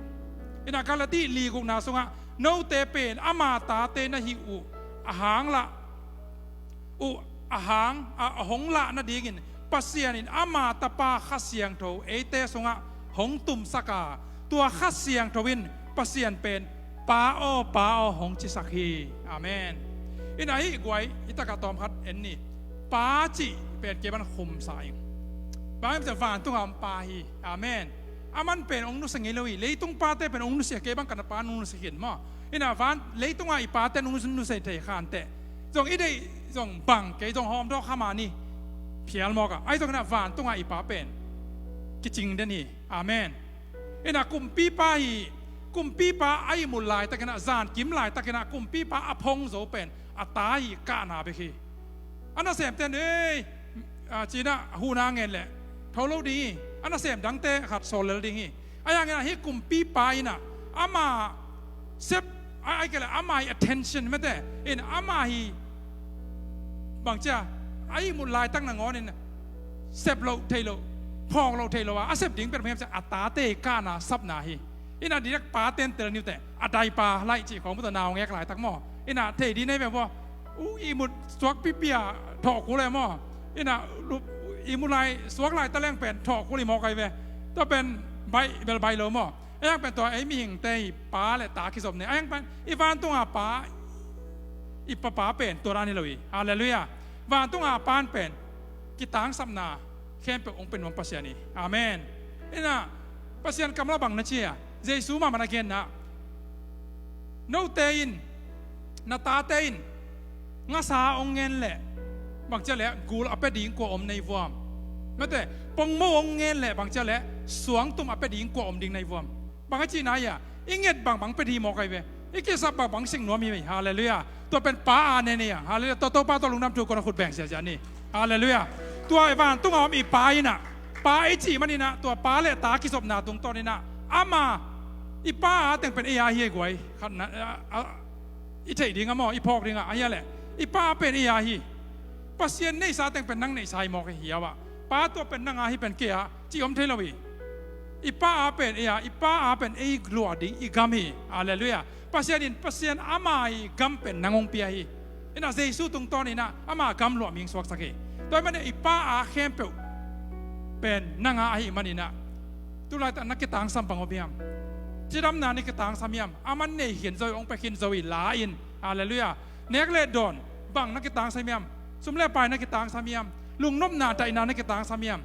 Ina Galati li gukna sungah, note pen ama tate na hi uh a hang lah uh a hang a, a hong lah nadingin Pasian in ama Tapa Kha Siangtho eite sungah hong tumsak a, tua Kha Siangtho in Pasian pen Pa aw, Pa aw hong cisak hi. Amen. Ina hih guai, hih takah tawm khat en ni. Pa cih pen kei bang khumsa ing. Bang hiam cih leh vantung a om Pa hi. Amen. Aman pen hong nusia ngei lo hi. Leitung pate pen hong nusia, kei bang ka na pa nong nusia khin maw. Ina van, leitung a i pate nong nusia thei kha inteh. Zong i deih zong bang kei zong hawm dawk kha mah ni. Phial mawk a. Ahi zongin a vantung a i Pa pen kicing den hi. Amen. Ina kumpipa hi. Kumpipa a ihmut laitakin a, zankim laitakin a kumpipa a phong zo pen a ta hi kahna bek hi. A nasemte in, ei, ah, ci-in a huhna ngen leh tho lo ding hi. A nasem dangte khat sawl lel ding hi. Ahi hangin a hih kumpipa in a ama sep, a, ahih kei leh ama hi attention mete in ama hi bang ci a, a ihmut laitak nangawnin sep loh theih loh, phawk loh theih loh a, a sep ding pen bang hiam cih leh a tate kahna sapna hi. Ina direct pate in tel ni uh teh, a daipa laih cih khawng maw, tua naungek laitak maw. Ina thei ding na hi ve maw. U ihmut suak pipi a thawh kul e maw. Ina lu-, ihmut lai suak lai taleng pen thawh kul hi mawk ahi ve. Tua pen baih bel baih lo maw. Ahi hang pen tua ei mihingte i pa le ta kizop ni. Ahi hang pen i vantung a Pa, i Papa pen tua dan hi lo hi. Halleluiah. Vantung a Pa in pen kitangsapna khempeuh hong pia nuam Pasian hi. Amen. Ina Pasian kammal ah bang na ci a, Jesu mahmah in a genna, note in, na tate in ngasa hong ngen leh bang ci a leh gul a pia ding kua om na hi vuam? Mate, pongmo hong ngen leh bang ci a leh suangtum a pia ding kua om ding na hi vuam? Bang a cihna hi a, i nget bangbang pia ding hi mawk ahi ve. I kisap bangbang sing nuam hi ve. Halleluiah. Tua pen Pa a nen hi a. Halleluiah. Tua Topa tawh lungdam thu ko, na khut beng siasia ni. Halleluiah. Tua i vantung a om i Pa in a, Pa i cih manin a, tua pa le ta kizopna tungtawn in a, ama, i Pa a teng pen ei a hi ei guai. Khatna, a, a, i theih ding a maw, i phawk ding a, ahi a leh i Pa a pen ei a hi. Pasian neihsa teng pen nang neihsa hi mawk hi hiau a. Pa tua pen nang a hi, pen kei a cih om thei lo hi. I Pa a pen ei a, i Pa a pen ei luah ding i gam hi. Halleluiah. Pasian in, Pasian ama i gam pen nang hong pia hi. Ina Jesu tungtawn in a ama gam luah mi hong suaksak hi. Tua ahih manin i Pa a khempeuh pen nang a ahih manin a, tu laitak na kitangsam bang om hiam? Cidamna na kitangsam hiam? Aman nei khin zo hi, hong pia khin zo hi la in. Halleluiah. Nek le dawn bang na kitangsam hiam? Sum le pai na kitangsam hiam? Lungnopna daihna na kitangsam hiam?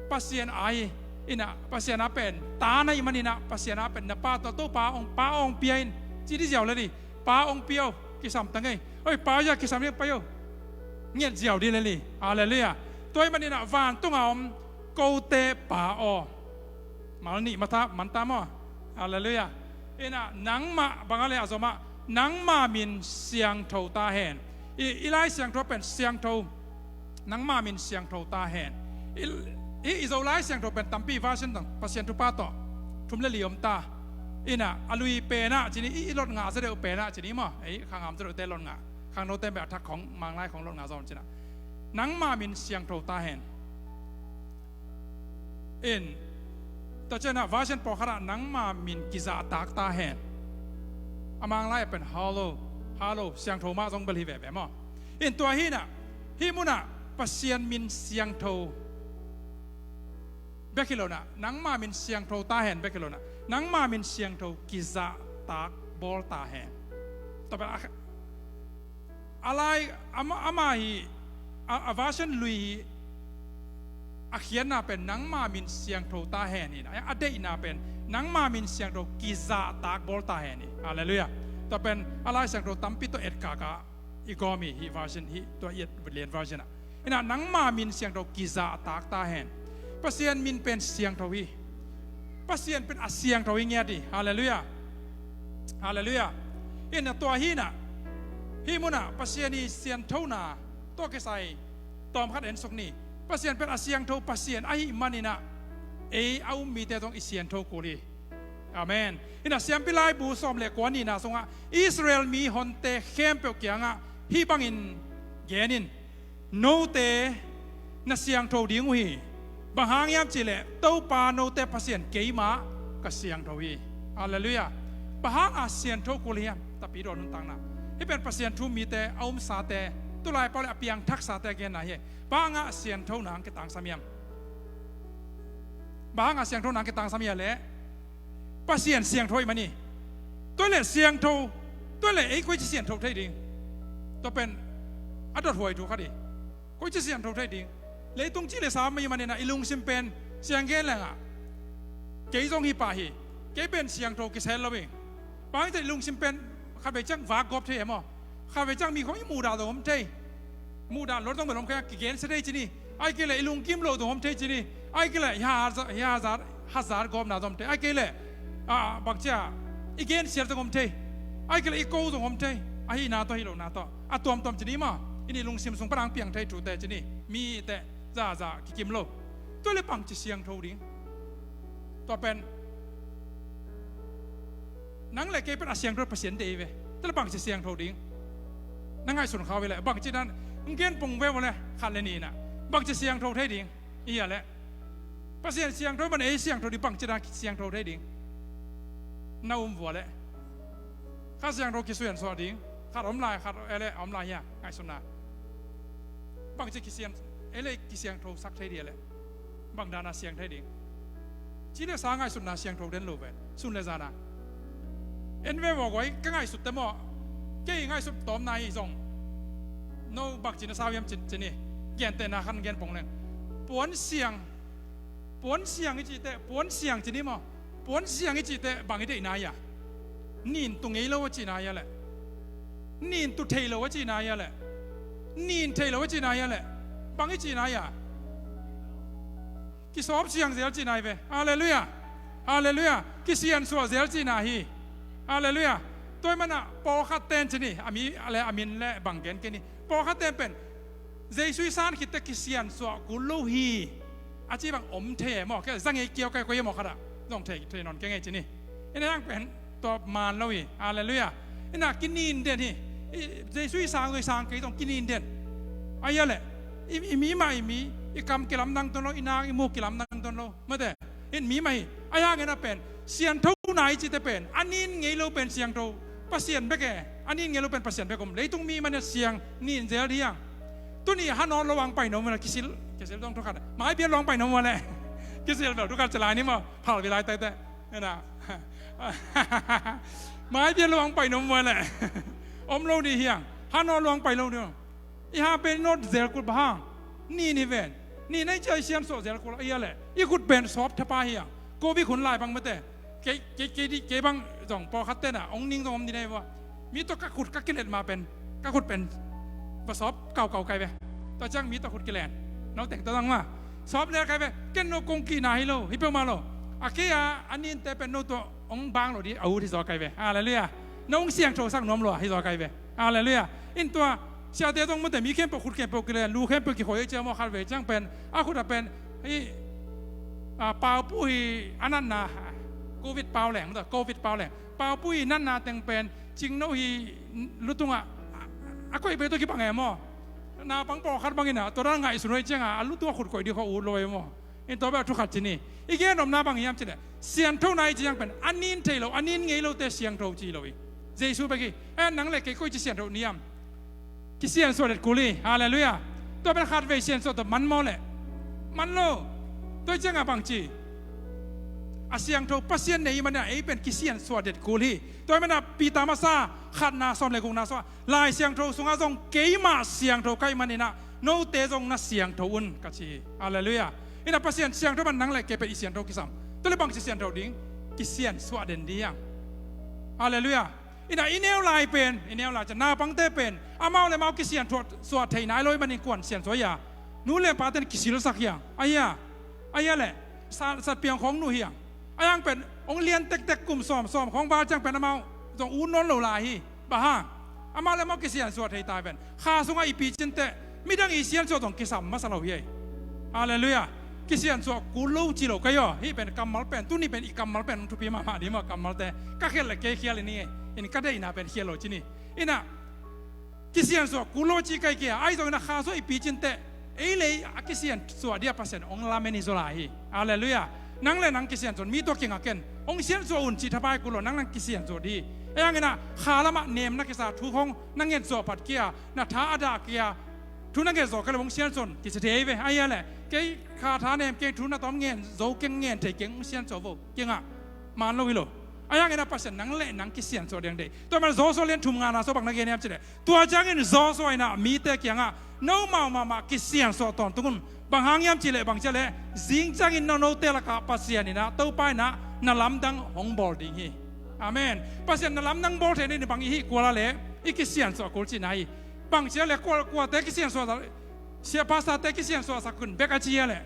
Pasian a hi, inah Pasian a pen ta na hih maninah Pasian a pen na pa tawh Topa hong, pa hong pia in ci di ziau le di. Pa hong pia uh, kisam ta ngei. Oi, pa zia kisam ding pai uh, nget ziau di le li. Halleluiah. Tua hih maninah vantunga om kote Pa aw, mal nih mata manta maw. Halleluiah. Inah nangmah bang a le a zomah nangma min siangtho ta hen. I, i Lai Siangtho pen siangtho, nangma min siangtho ta hen. I, i, i Zolai Siangtho pen tampi version tang Pasian thupha tawh thum le li om ta. Inah a lui penah cini, i, i lot ngah za deuh penah cini maw. Ei, khangam za deuhte lot ngah. Khangnote beh a thak khong Manglai khong lot ngah zom cinah nangma min siangtho ta hen. In tua cianah version pawlkhatah nangma min kizahtak ta hen. A Manglai a pen hallow, hallow, siangtho mah zong bel hi veve maw. In tua hinah hih munah Pasian min siangtho bek hi lonah nangma min siangtho ta hen bek hi lonah nangma min siangtho kizahtak bawl ta hen. Tua pen a, a lai ama, ama hi, a, a version lui hi. A khiatna pen nangma min siangtho ta hen hi. A deihna pen nangma min siangtho kizahtak bawl ta hen hi. Halleluiah. Tua pen a Lai Siangtho tampi tawh etkaka i gawm hi, hih version hi, tua i et lian version ah. Inah nangma min siangtho kizahtak ta hen. Pasian min pen siangtho hi. Pasian pen a siangtho hi ngiat hi. Halleluiah. Halleluiah. Inah tua hinah hih munah Pasian i sianthona tawh kisai tawmkhat ensuk ni. Pasian pen a siangtho Pasian ahih maninah ei a um mite zong i siantho kul hi. Amen. Inah Siampi Laibu sawm le kua nihna sungah Israel mi honte khempeuh kiangah hih bangin gen in, note na siangtho ding uh hi. Bang hang hiam cihleh Topa note Pasian keimah ka siangtho hi. Halleluiah. Bang hanga siantho kul hiam? Tapi dawn nuntakna hih pen Pasian thu mite a umsate, tulai pau le a piangthaksate a genna hi. Bang hanga sianthona ang kitangsam hiam? Bang hanga sianthona ang kitangsam hiam leh Pasian siangtho ahih man hi. Tua leh siangtho, tua leh ei koici siantho thei ding? Tua pen a dothuai thu khat hi. Koici siantho thei ding? Leitung ci le sa mah ahih maninah i lungsim pen siang gen lengah kei zong hi pah hi. Kei pen siangtho kisel lo hi. Bang hang hiam cih leh i lungsim pen khatvei ciang vakgawp thei e maw. Khatvei ciang mi khong i muhdah zong om thei. Muhdah lo zong bel om kei a kigensia thei cini. Ahih kei leh i lungkim loh zong om thei cini. Ahih kei leh i hazat, i hazat, hazat gawpna zong om thei. Ahih kei leh, ah, bangcia i gensiat zong om thei. Ahih kei leh i ko zong om thei. Ahihna tawh, hi lohna tawh, a tuamtuam cini maw. In i lungsim sung pan ang piang thei thute cini. Mite zahzah kikim lo. Tua leh bangci siangtho ding? Tua pen nang le kei pen a siangtho Pasian deih hi ve. Tua leh bangci siangtho ding? Na ngaihsun khau hi leh bangci dan, hong gen pong ve maw le, khat le nih inah bangci siangtho thei ding? Hi a leh Pasian siangtho man ei siangtho ding, bangci dan siangtho thei ding? Na um vua leh khat siangtho kisuansuah ding, khat om lai, khat e leh a om lai hia, ngaihsutna. Bangci kisian, e leh kisiangthosak thei ding a leh bang dana siang thei ding? Ci le sa ngaihsutna siangtho den lo ve, sun le zana. En ve vua guai, ka ngaihsut te maw. Kei ngaihsut tawmna hi zong. No bangci na sa hiam cin, cini. Gentehna khat gen pong leng. Puan siang, puan siang i cih teh, puan siang cini maw. Puan siang i cih teh bang i deihna hia? Nin tu ngei lo a cihna hia leh? Nin tu thei lo a cihna hia leh? Nin thei lo a cihna hia leh? Bang i cihna hia? Kisawp siang zel cihna hi ve. Halleluiah. Halleluiah. Kisiansuah zel cihna hi. Halleluiah. Tua ahih manah pawlkhat ten cini, a mi le a min le bang gen kei ni. Pawlkhat ten pen Jesu i san khit teh kisiansuah kul lo hi a ci bang om thei e maw. Kei za ngei kiau kai koi e maw khatah. Zong thei, thei nawn kei ngei cini. Inah hang pen tawp man lo hi. Halleluiah. Inah kinin den hi. I, Jesu i sang zong i sang kei zong kinin den. Ahih leh i, i mi mah i mi, i kam kilamdang tuan lo, i nang i muk kilamdang tuan lo. Mate. In mi mah hi. Ahih hangin a pen sianthona i cihte pen a nin ngei lo pen siangtho Pasian bek e. A nin ngei lo pen Pasian bek om. Leitung mi mah in a siang nin zel ding hi hang. Tuni hanawt lo ang pai nuam uh leh kisil, kisil dong thukhat. Maipia lo ang pai nuam uh leh kisil bel thukhat ci lai ni maw. Phal vi lai taiteh. Ena. Maipia lo ang pai nuam uh leh om lo ding hi hang. Hanawt lo ang pai lo ding. I ha pen nawt zel kul bang hang. Nin hi ven. Ni na i cia i siansuah zel kul a ia leh i khut pen sawp thapa hi ang. Covid hun lai bang mate, kei, kei, kei, kei bang zong pawlkhat tena hong ning zong om ni nei vua. Mi tawh ka khut ka kilet ma pen, ka khut pen va sawp kaukau kai ve. Tua ciang mi tawh khut kilen, no teng tawh zang ma sawp lel kai ve. Ken no kong kihna hi lo, hi peuhmah lo. A kei a a ninte pen no tawh hong bang lo di a ut hi zaw kai ve. Halleluiah. No hong siangthosak nuam lo a hi zaw kai ve. Halleluiah. In tua siate zong mate mi khempeuh khut khempeuh kilen, lu khempeuh kikhawi ei cia maw khat vei ciang pen a khut a pen hi, a, paupu hi a natna, covid pau leng, covid pau leng, paupu hi natna teng pen cingno hi lutungah a, a koih pei tawh kibang e maw. Naupang pawlkhat bangin a tua dan ngaihsun huai ciangah a lutungah khut koih dih khaw ut lo e maw. In tua bel thu khat ci ni. I gen omna bang hiam cileh sianthona i ci hiang pen a nin thei lo, a nin ngei lote siangtho ci lo hi. Jesu bek hi. Eh, nang le kei koi ci siangtho ni hiam? Kisiansuah det kul hi. Halleluiah. Tua pen khat vei siansuah tawh man maw leh man lo. Tua hi ciangah bang ci? A siangtho Pasian nei hi manah ei pen kisiansuah det kul hi. Tua hi manah Peter masa khatna sawm le gukna sawm ah Lai Siangtho sungah zong keimah siangtho ka hih maninah note zong na siangtho un ka ci hi. Halleluiah. Inah Pasian siangtho man nang le kei pen i siangtho kisam. Tua le bangci siangtho ding? Kisiansuah den ding hiang. Halleluiah. Inah i neu lai pen, i neu lai ciang naupangte pen amau le amau kisiansuah thei nai lo hih manin kuan siansuah hi a, nu le paten kisilsak hiang. Ahi a, ahi a le sa, satpiang khawng nuh hiang. A hiang pen hong lian tektek kum sawm, sawm khawng val ciang pen amau zong ut nawn lo lai hi. Bang hang? Amau le amau kisiansuah thei ta ven. Kha sungah i picin teh midang i siansuah zong kisam masa lo hi ei. Halleluiah. Kisiansuah kul lo ci lo ka hi aw. Hih pen kammal pen, tuni pen i kammal pen hong thupi mahmah ding maw, kammalte. Ka khial le kei khial i ni ei. In ka deihna pen khial lo ci ni. Inah kisiansuah kul lo ci kai kia, ahi zongin a kha sungah i picin teh ei le ei a kisiansuah dih a Pasian hong lamen hi zaw lai hi. Halleluiah. Nang le nang kisiansuah, mi tua kingah ken hong siansuah un ci thapai kul lo, nang nang kisiansuah dih hi. A hiangin ah kha lamah nem na kisa, thu khawng na nget zawh phat kia, na tha a dah kia, thu na nget zawh kei lo hong siansuah un kici thei ve. Ahi a leh kei kha tha nem keng, thu na tawm ngen zo keng, ngen thei keng, hong siansuah vo kingah man lo hi lo. A hiangin ah Pasian nang le nang kisiansuah ding deih. Tua man Joshua lian thum ngana sawm bang na gen hiam cileh, tua ciangin Joshua inah mite kiangah, nomau mahmah kisiansuah tawntung un. Bang hang hiam cileh, bang ciah leh zing ciangin no note lakah Pasian inah, Topa inah na lamdang hong bawl ding hi. Amen. Pasian na lamdang bawl theih ni bang i hih kuala leh i kisiansuah kul cihna hi. Bang ciah leh kua, kuate kisiansuah, sia pastorte kisiansuah sak un bek a ci a leh,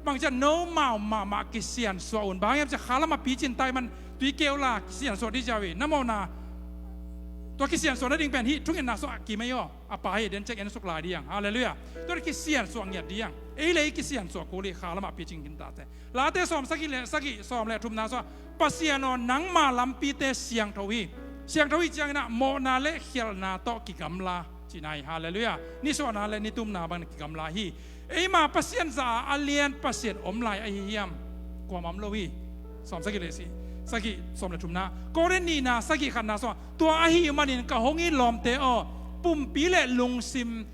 bang ciah nomau mahmah kisiansuah un. Bang hang hiam ciah kha lamah picin tai man tui keu la kisiansuah dih ciau hi. Na mawhna tua kisiansuah nading pen hih thungetna sungah kim ei aw. A pa hi den cek en suk lai dih hiang. Halleluiah. Tua kisiansuah ngiat dih hiang. Ei le ei kisiansuah kul hi, kha lamah picing khin tate. Late sawm sagih le sagih, sawm le thumna sungah, Pasian aw, nangma lampite siangtho hi. Siangtho hi cianginah mawhna le khialhna tawh kigamla cihna hi. Halleluiah. Nisuahna le nitumna bang kigamla hi. Eima Pasian za a lian Pasian om lai ahi hiam? Kuamah om lo hi. Sawm sagih le si, sagih, sawm le thumna. Korin nihna sagih khatna sungah, tua ahih manin ka hong it lawmte aw, pumpi le lungsim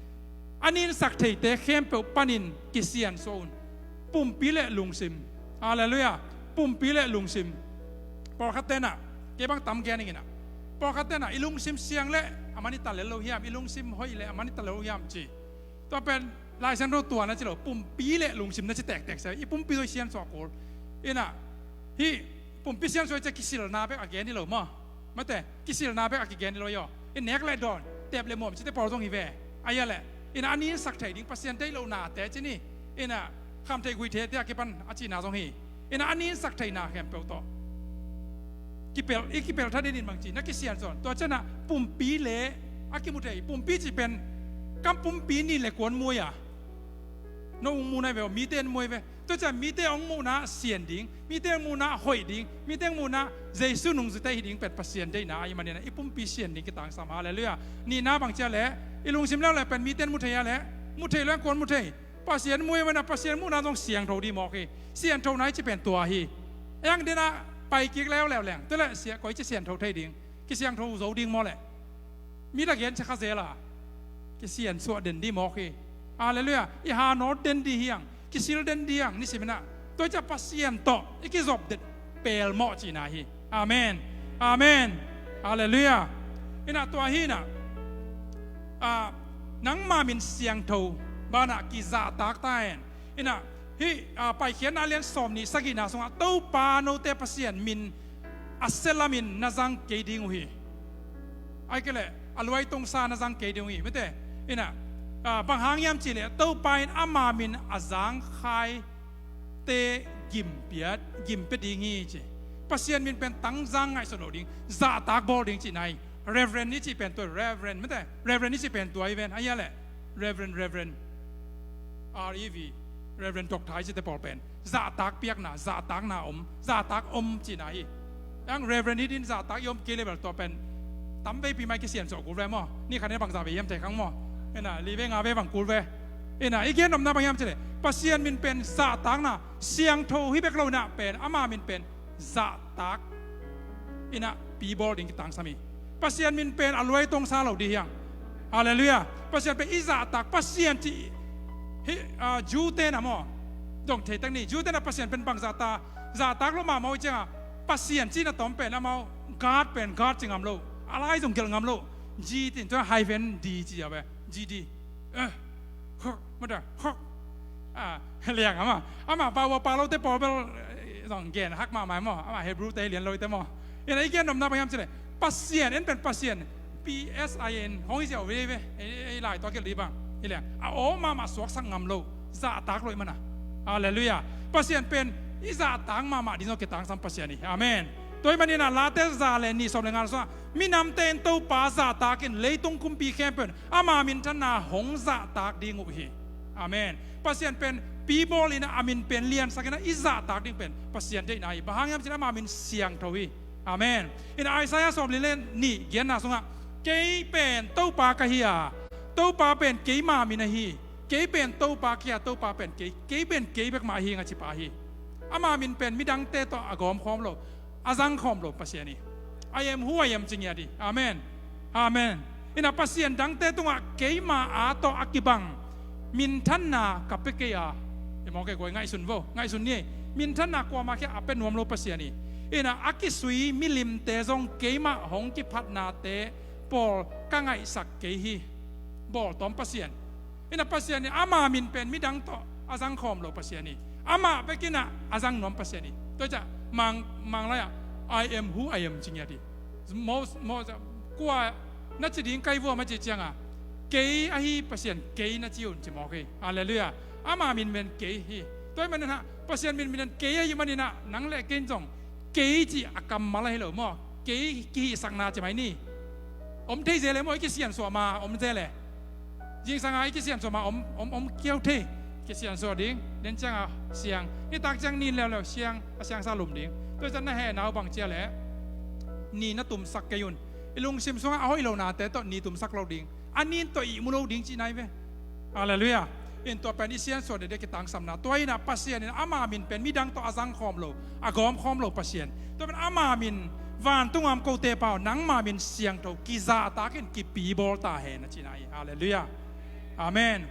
a ninsak theite khempeuh panin kisiansuah un. Pumpi le lungsim. Halleluiah. Pumpi le lungsim. Pawlkhat tenah, kei bang tam gen inginah, pawlkhat tenah i lungsim siang le a man i ta lel lo hiam, i lungsim hoih le a man i ta lel lo hiam ci. Tua pen Lai Siangtho tua na ci lo, pumpi le lungsim na ci tektek sia. I pumpi zoi siansuah kul. Inah hih pumpi siansuah cia kisilna bek a gen hi lo maw. Mate, kisilna bek a kigen hi lo hi aw. I nek le dawn, tep le muam cite pawl zong hi ve. Ahi a leh inah a ninsak thei ding Pasian deih lohnate ci ni. Inah khamtheih guihtheih te a kipan a cihna zong hi. Inah a ninsak theihna khempeuh tawh kipel, i kipel tha dinin bang ci, na kisiansuah. Tua cianah pumpi le a kimu thei, pumpi ci pen kam pumpi nin le kuan muai a. No hong mu nai ve aw, mite in muai ve. Tua ciah mite hong muhna sian ding, mite hong muhna hoih ding, mite hong muhna Jesu nungzute hi ding pen Pasian deihna ahi maninah i pumpi sian ding kitangsam. Halleluiah. Nihna bang ciah leh i lungsim leuleu pen mite in mu thei a leh, mu thei lo, kuan mu thei. Pasian muai a manah Pasian muhna zong siangtho dih mawk hi. Sianthona i ci pen tua hi. Eng denah paikik leuleu leng tua leh sia, koi ci siantho thei ding, kisiangtho zo ding maw leh? Mi lagen cia kha zel a, kisiansuah den dih mawk hi. Halleluiah. I hanawt den dih hiang, kisil den dih hiang, nisiminah tua i cia Pasian tawh i kizop den pelmawh cihna hi. Amen. Amen. Halleluiah. Inah tua hinah, ah, nangma min siangtho banah kizahtak ta hen. Ina, hih, ah, Paikhiatna lian sawm nih sagihna sungah, Topa note Pasian min a sia lamin na zang kei ding uh hi. Ahih kei leh a luaitungsa na zang kei ding uh hi. Mite, ina, ah, bang hang hiam cih leh Topa in ama min a zangkhaite gim pia, gim pia ding hi ci. Pasian min pen tangzang ngaihsun lo ding, zahtak bawl ding cihna hi. Reverend i cih pen tua, Reverend, mite, Reverend i cih pen tua hi ven, a hia leh Reverend, Reverend, R E V, Reverend Doctor i cihte pawl pen zahtak piakna, zahtakna om, zahtak om cihna hi. Ang Reverend hi din zahtak i om kei leh bel tua pen tam veipi mah i kisiansuah kul ve maw. Ni khat ni bangzah vei hiam thei khang maw. Ina, li vei nga vei bang kul ve. Ina, i gen nopna bang hiam cih leh Pasian min pen zahtakna, siangtho hi bek lo ina pen ama min pen zahtak ina pi bawl ding kitangsam hi. Pasian min pen a luaitungsa lo ding hi hang. Halleluiah. Pasian pen i zahtak, Pasian cih hi, ah, Jew-te na maw. Dong thei tek ni, Jew-te na Pasian pen bang zahtak, zahtak lo mahmah uh cianga, Pasian cihna tawm pen amau, God pen God ci ngam lo. A lai zong gelh ngam lo. G tin tua hyphen D ci a ve. G D. Eh, hok, mata, hok. Ah, liang ama. Ama pa ua pa lote pawl bel, eh, zong gen hak mahmah maw. Ama Hebrew-te hi lian lote maw. Ina i gen nopna bang hiam cih leh Pasian, en pen Pasian, P S I N, hong hi ziau veve. Ei, ei lai tua gelh dih bang. Hi liang. A aw mahmah suaksak ngam lo. Zahtak lo i mana. Halleluiah. Pasian pen i zahtak mahmah ding zong kitangsam Pasian hi. Amen. Tua hi manin a Late za le nih sawm le nga sungah, minamte in Topa zahtakin leitung kumpi khempeuh in ama minthanna hong zahtak ding uh hi. Amen. Pasian pen pi bawl ina a min pen liansak ina i zahtak ding pen Pasian deihna hi. Bang hang hiam cih leh ama min siangtho hi. Amen. Ina Isaiah sawmli le nih giatna sungah, kei pen Topa ka hi a, Topa pen keima min ahi. Kei pen Topa ka hi a, Topa pen kei, kei pen kei bek mah ahi ing a ci pa hi. Ama min pen midangte tawh a gawmkhawm lo, a zangkhawm lo Pasian hi. I am who I am ci ngiat hi. Amen. Amen. Ina Pasian dangte tungah keima a tawh a kibang minthanna ka pia kei a. I mawk kei guai ngaihsun vo, ngaihsun ni. Minthanna kuama khia a pia nuam lo Pasian hi. Ina a kisui milimte zong keimah hong kiphatnate pawl ka ngaihsak kei hi. Bawltawm Pasian. Ina Pasian in ama min pen midang tawh a zangkhawm lo Pasian hi. Amah bek ina a zang nuam Pasian hi. Tua ciah mang, mang lai-ah, I am who I am ci ngiat hi. Mo, mo, kua na ci ding kai vua ma ci cianga, kei ahi Pasian kei na ci un ci mawk hi. Halleluiah. Ama min pen kei hi. Tua hi manin ah Pasian min min kei ahi manin ah nang le kei in zong kei cih a kammal ahi lo maw? Kei kihihsakna ci mai ni. Om thei zel e maw, i kisiansuah ma om zel e. Zingsanga i kisiansuah ma om, om, om kiau thei. Kisiansuah ding, den cianga siang. Nitak ciang nin leuleu siang, a siangsa lum ding. Tua ciang na hehna uh bang cia le ni na tumsak kei un. I lungsim sungah a hoih lonate tawh ni tumsak lo ding. A nin tawh ihmu lo ding cihna hi ve. Halleluiah. In tua pen i siansuah dede kitangsamna. Tua inah Pasian in ama min pen midang tawh a zangkhawm lo, a gawmkhawm lo Pasian. Tua pen ama min vantung a om kote pau, nangma min siangtho, kizahtakin kipibawl ta hen a cihna hi. Halleluiah. Amen.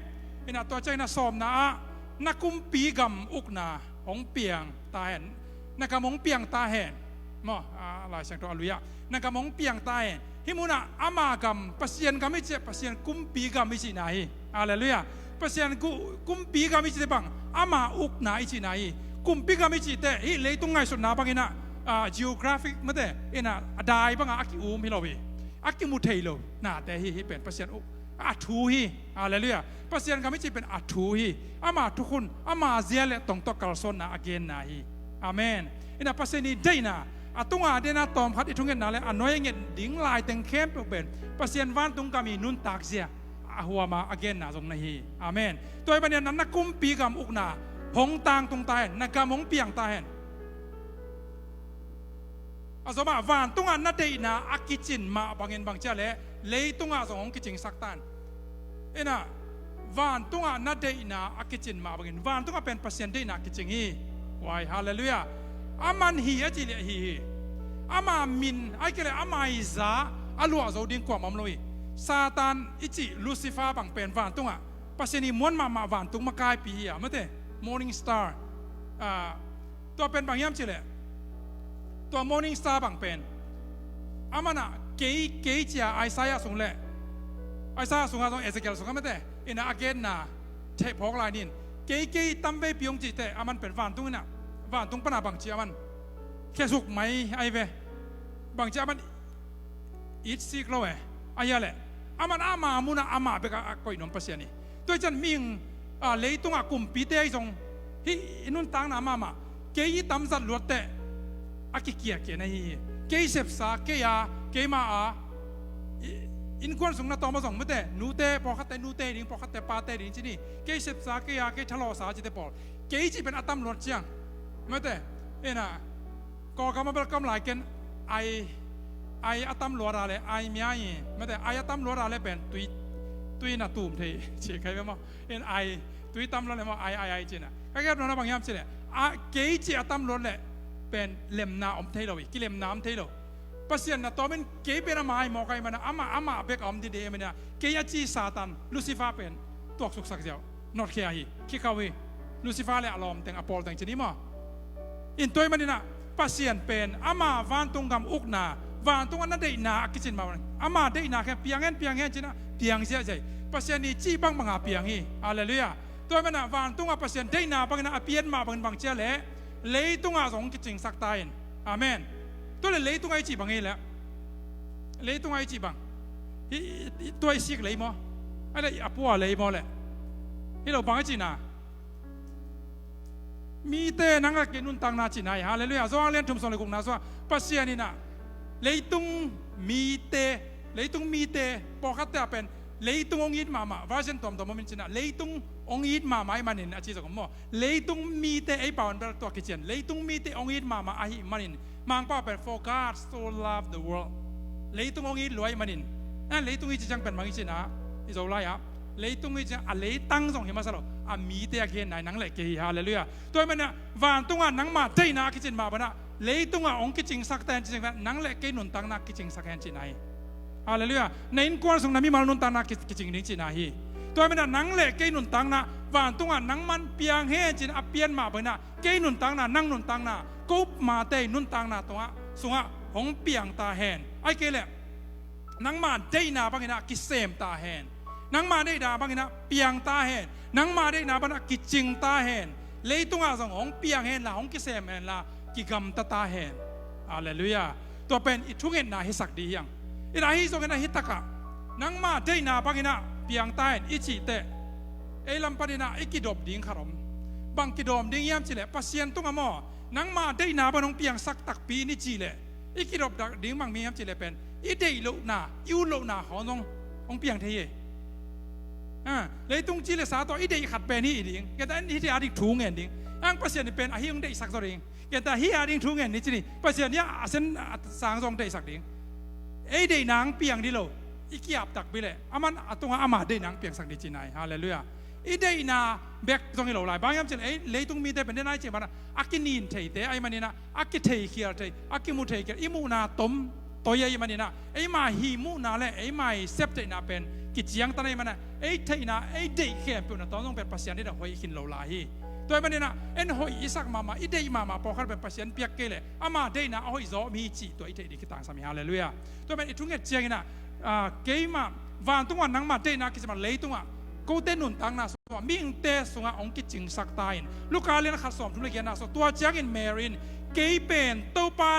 Inah tua ciang inah sawmna ah na kumpi gam ukna hong piang ta hen. Na gam hong piang ta hen. Maw, a, Lai Siangtho a lui-ah na gam hong piang ta hen. Hih munah ama gam, Pasian gam i cih, Pasian kumpi gam i cihna hi. Halleluiah. Pasian ku-, kumpi gam i cihte bang ama ukna i cihna hi. Kumpi gam i cihte hih leitung ngaihsutna banginah, a, geographic mate inah a dai bangah a ki-um hi lo hi. A kimu thei lo nate hi, hih pen Pasian uk a thu hi. Halleluiah. Pasian gam i cih pen a thu hi. Ama thukhun, ama zia le tong tawh kalsuanna a genna hi. Amen. Inah Pasian i deihna, a tunga deihna tawmkhat i thungetna le a nuai a nget ding laiteng khempeuh pen Pasian vantung gam i nuntak zia a huama a genna zong na hi. Amen. Tua hi bangin na, na kumpi gam ukna hong tangtung ta hen, na gam hong piang ta hen. A zomah vantungah na deihna a kicin mah bangin bang cia le leitungah zong hong kicingsak tan. Inah vantungah na deihna a kicin mah bangin, vantungah pen Pasian deihna kicing hi. Wai, halleluiah. Aman hi a cih le hi hi. Ama min a hi kei le ama i za a luah zo ding kuamah om lo hi. Satan i cih Lucifer bang pen vantungah Pasian i muan mahmah vantung makaipi hi a, mate, morning star. Ah, tua pen bang hiam cih leh tua morning star bang pen amanah kei, kei cia Isaiah sung le, Isaiah sungah zong Ezekiel sungah mate inah a genna theihphawk lai nin. Kei, kei tamveipi hong cih teh, aman pen vantung inah, vantung pana bangci aman khesuk mai ahi ve. Bangci aman itsik lo e. Ahi a leh, aman ama munah ama bek a, a koih nuam Pasian hi. Tua hi ciang mihing, a, leitungah kumpite ahi zong, hih i nuntakna mahmah, kei i tamzat luat teh a kikiakia na hi hi. Kei sepsa, kei a, keima a, i, innkuan sung na tawm a zong mate, nute, pawlkhatte nute ding, pawlkhatte pate ding ci ni. Kei sepsa, kei a, kei thalawhsa cite pawl. Kei cih pen a tam luat ciang mate, ina, Kawlgam a bel kam lai ken ai, ai a tam luat a le, ai mia i, mate, ai a tam luat a le pen tui, tui na tum thei ci kai ve maw. In ai, tui tam luat le maw, ai, ai, ai cina. Ka gep nona bang hiam ci le, a, kei ci a tam luat le pen lemna om thei lo hi, kilemna om thei lo. Pasian na tawmin kei pen ama hi mawk ahih mana, ama, ama bek a om dide mana, kei a ci Satan, Lucifer pen tuaksuksak ziau, notkhia hi, khikhau hi. Lucifer le a lawmteng, a pawlteng ci ni maw. In tua ahih maninah Pasian pen ama vantung gam ukna, vantung a na deihna a kicin mah, ama deihna khen piang hen, piang hen cinah piang ziahziah hi. Pasian i cih bangbanga piang hi. Halleluiah. Tua ahih maninah vantungah Pasian deihna banginah a pian mah bangin bang cia leh leitungah zong kicingsak ta in. Amen. Tua le leitungah i cih bang hi leh, leitungah i cih bang hi, hi, hi, tua i sik lei maw? A le a pua lei maw le? Hi lo, bang i cihna, mite nang a kei nuntakna cihna hi. Halleluiah. Johan lian thum sawm le gukna sungah Pasian inah leitung mite, leitung mite, pawlkhatte a pen leitung hong it mahmah, version tuamtuam om in cinah leitung hong it mahmah ahih manin a ci zong om maw? Leitung mite, ei pau in bel tua kician, leitung mite hong it mahmah ahih manin, Mangpau pen, "For God so loved the world." Leitung hong it lua ahih manin. Eh, leitung i ci ciang pen bang i cihna, i Zolai ah, leitung i ci ciang a leitang zong hi masa lo, a mite a genna hi, nang le kei hi. Halleluiah. Tua ahih maninah vantungah nangmah deihna a kicin mah banah leitungah hong kicingsak ta hen ci ciang, nang le kei nuntakna kicingsak hen cihna hi. Halleluiah. Na innkuan sung na mimal nuntakna ki-, kicing ding cihna hi. Tua ahih maninah nang le kei nuntakna vantungah nangman piang hen cin a pian mah banginah kei nuntakna, nang nuntakna, ko mate nuntakna tungah, sungah hong piang ta hen. Ahih kei leh nangmah deihna banginah kisem ta hen. Nangmah deihna banginah piang ta hen. Nangmah deihna banginah kicing ta hen. Leitungah zong hong piang henla, hong kisem henla, kigamta ta hen. Halleluiah. Tua pen i thungetna hisak dih hiang. Inah ahi zongin ahi takah nangmah deihna banginah piang ta hen i cih teh, ei lam paninah i kidop ding khat om. Bang kidawm ding hiam cih leh, Pasian tungah maw, nangmah deihna bangin hong piangsak takpi in i cih leh, i kidop ding bang mi hiam cih leh pen i deih lohna, i ut lohna khawng zong hong piang thei hi. Ah, leitung ci le sa tawh i deih khat pen hi i ding. Kei ta hih a ding thu ngen ding. Ang Pasian in pen ahi hong deihsak zaw ding. Kei ta hih a ding thu ngen ni ci ni. Pasian hih a sen a sang zong deihsak ding. Ei deihna hong piang dih lo, i kiap takpi leh aman a tungah ama deihna hong piangsak dih cihna hi. Halleluiah. I deihna bek zong hi lo lai. Bang hiam cih leh ei leitung mite pen den ai cih banah a kinin theite ahih maninah, a kitheikhial thei, a kimu theikhial, i muhna tom toi ahih maninah, eima hih muhna le eima i septheihna pen kiciangtan ahih maninah, ei theihna, ei deih khempeuhna tawh zong pen Pasian deihna hoih khin lo lai hi. Tua ahih maninah en hoih i sak mahmah, i deih mahmah pawlkhat pen Pasian piak kei leh ama deihna a hoih zaw om hi cih tua i theih dih kitangsam hi. Halleluiah. Tua pen i thunget cianginah, ah, keimah vantungah nangmah deihna kicin mah leitungah kote nuntakna sungah, mihingte sungah hong kicingsak ta in. Luka lian khat sawm thum le giatna sungah, tua ciangin Mary in, "Kei pen Topa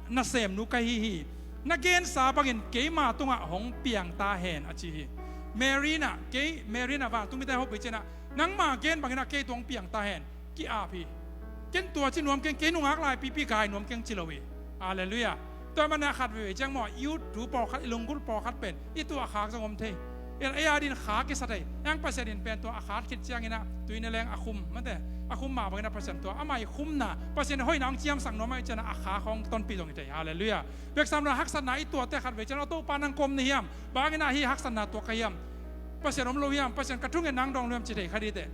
nasemnu ka hi hi. Na gensa bangin keima tungah hong piang ta hen," a ci hi. Mary inah, kei, Mary inah vantung mite hopih cianah, "Nangma gen banginah kei tung hong piang ta hen." Ki-ap hi. Ken tua ci nuam keng, kei nungak lai pipi gai nuam keng ci lo hi. Halleluiah. Tua ahih manin a khat veivei ciang maw, i ut thu pawlkhat, i lunggulh pawlkhat pen i tuah khak zong om thei. Ei a dingin khak i sa thei. Ang Pasian in pen tua a khat khit cianginah tui na leng a khum, mate, a khum mah banginah Pasian tua ama i khumna, Pasian hoihna hong ciamsak nuam ahih cianah a khak hong tonpih zong hi thei. Halleluiah. Piaksam lo haksatna i tuahte khat vei ciang, "O Topa, nang kua om na hiam? Banginah hih haksatna tuak ka hiam? Pasian om lo hiam? Pasian ka thungetna hong dawng lo hiam?" ci thei kha dih teh.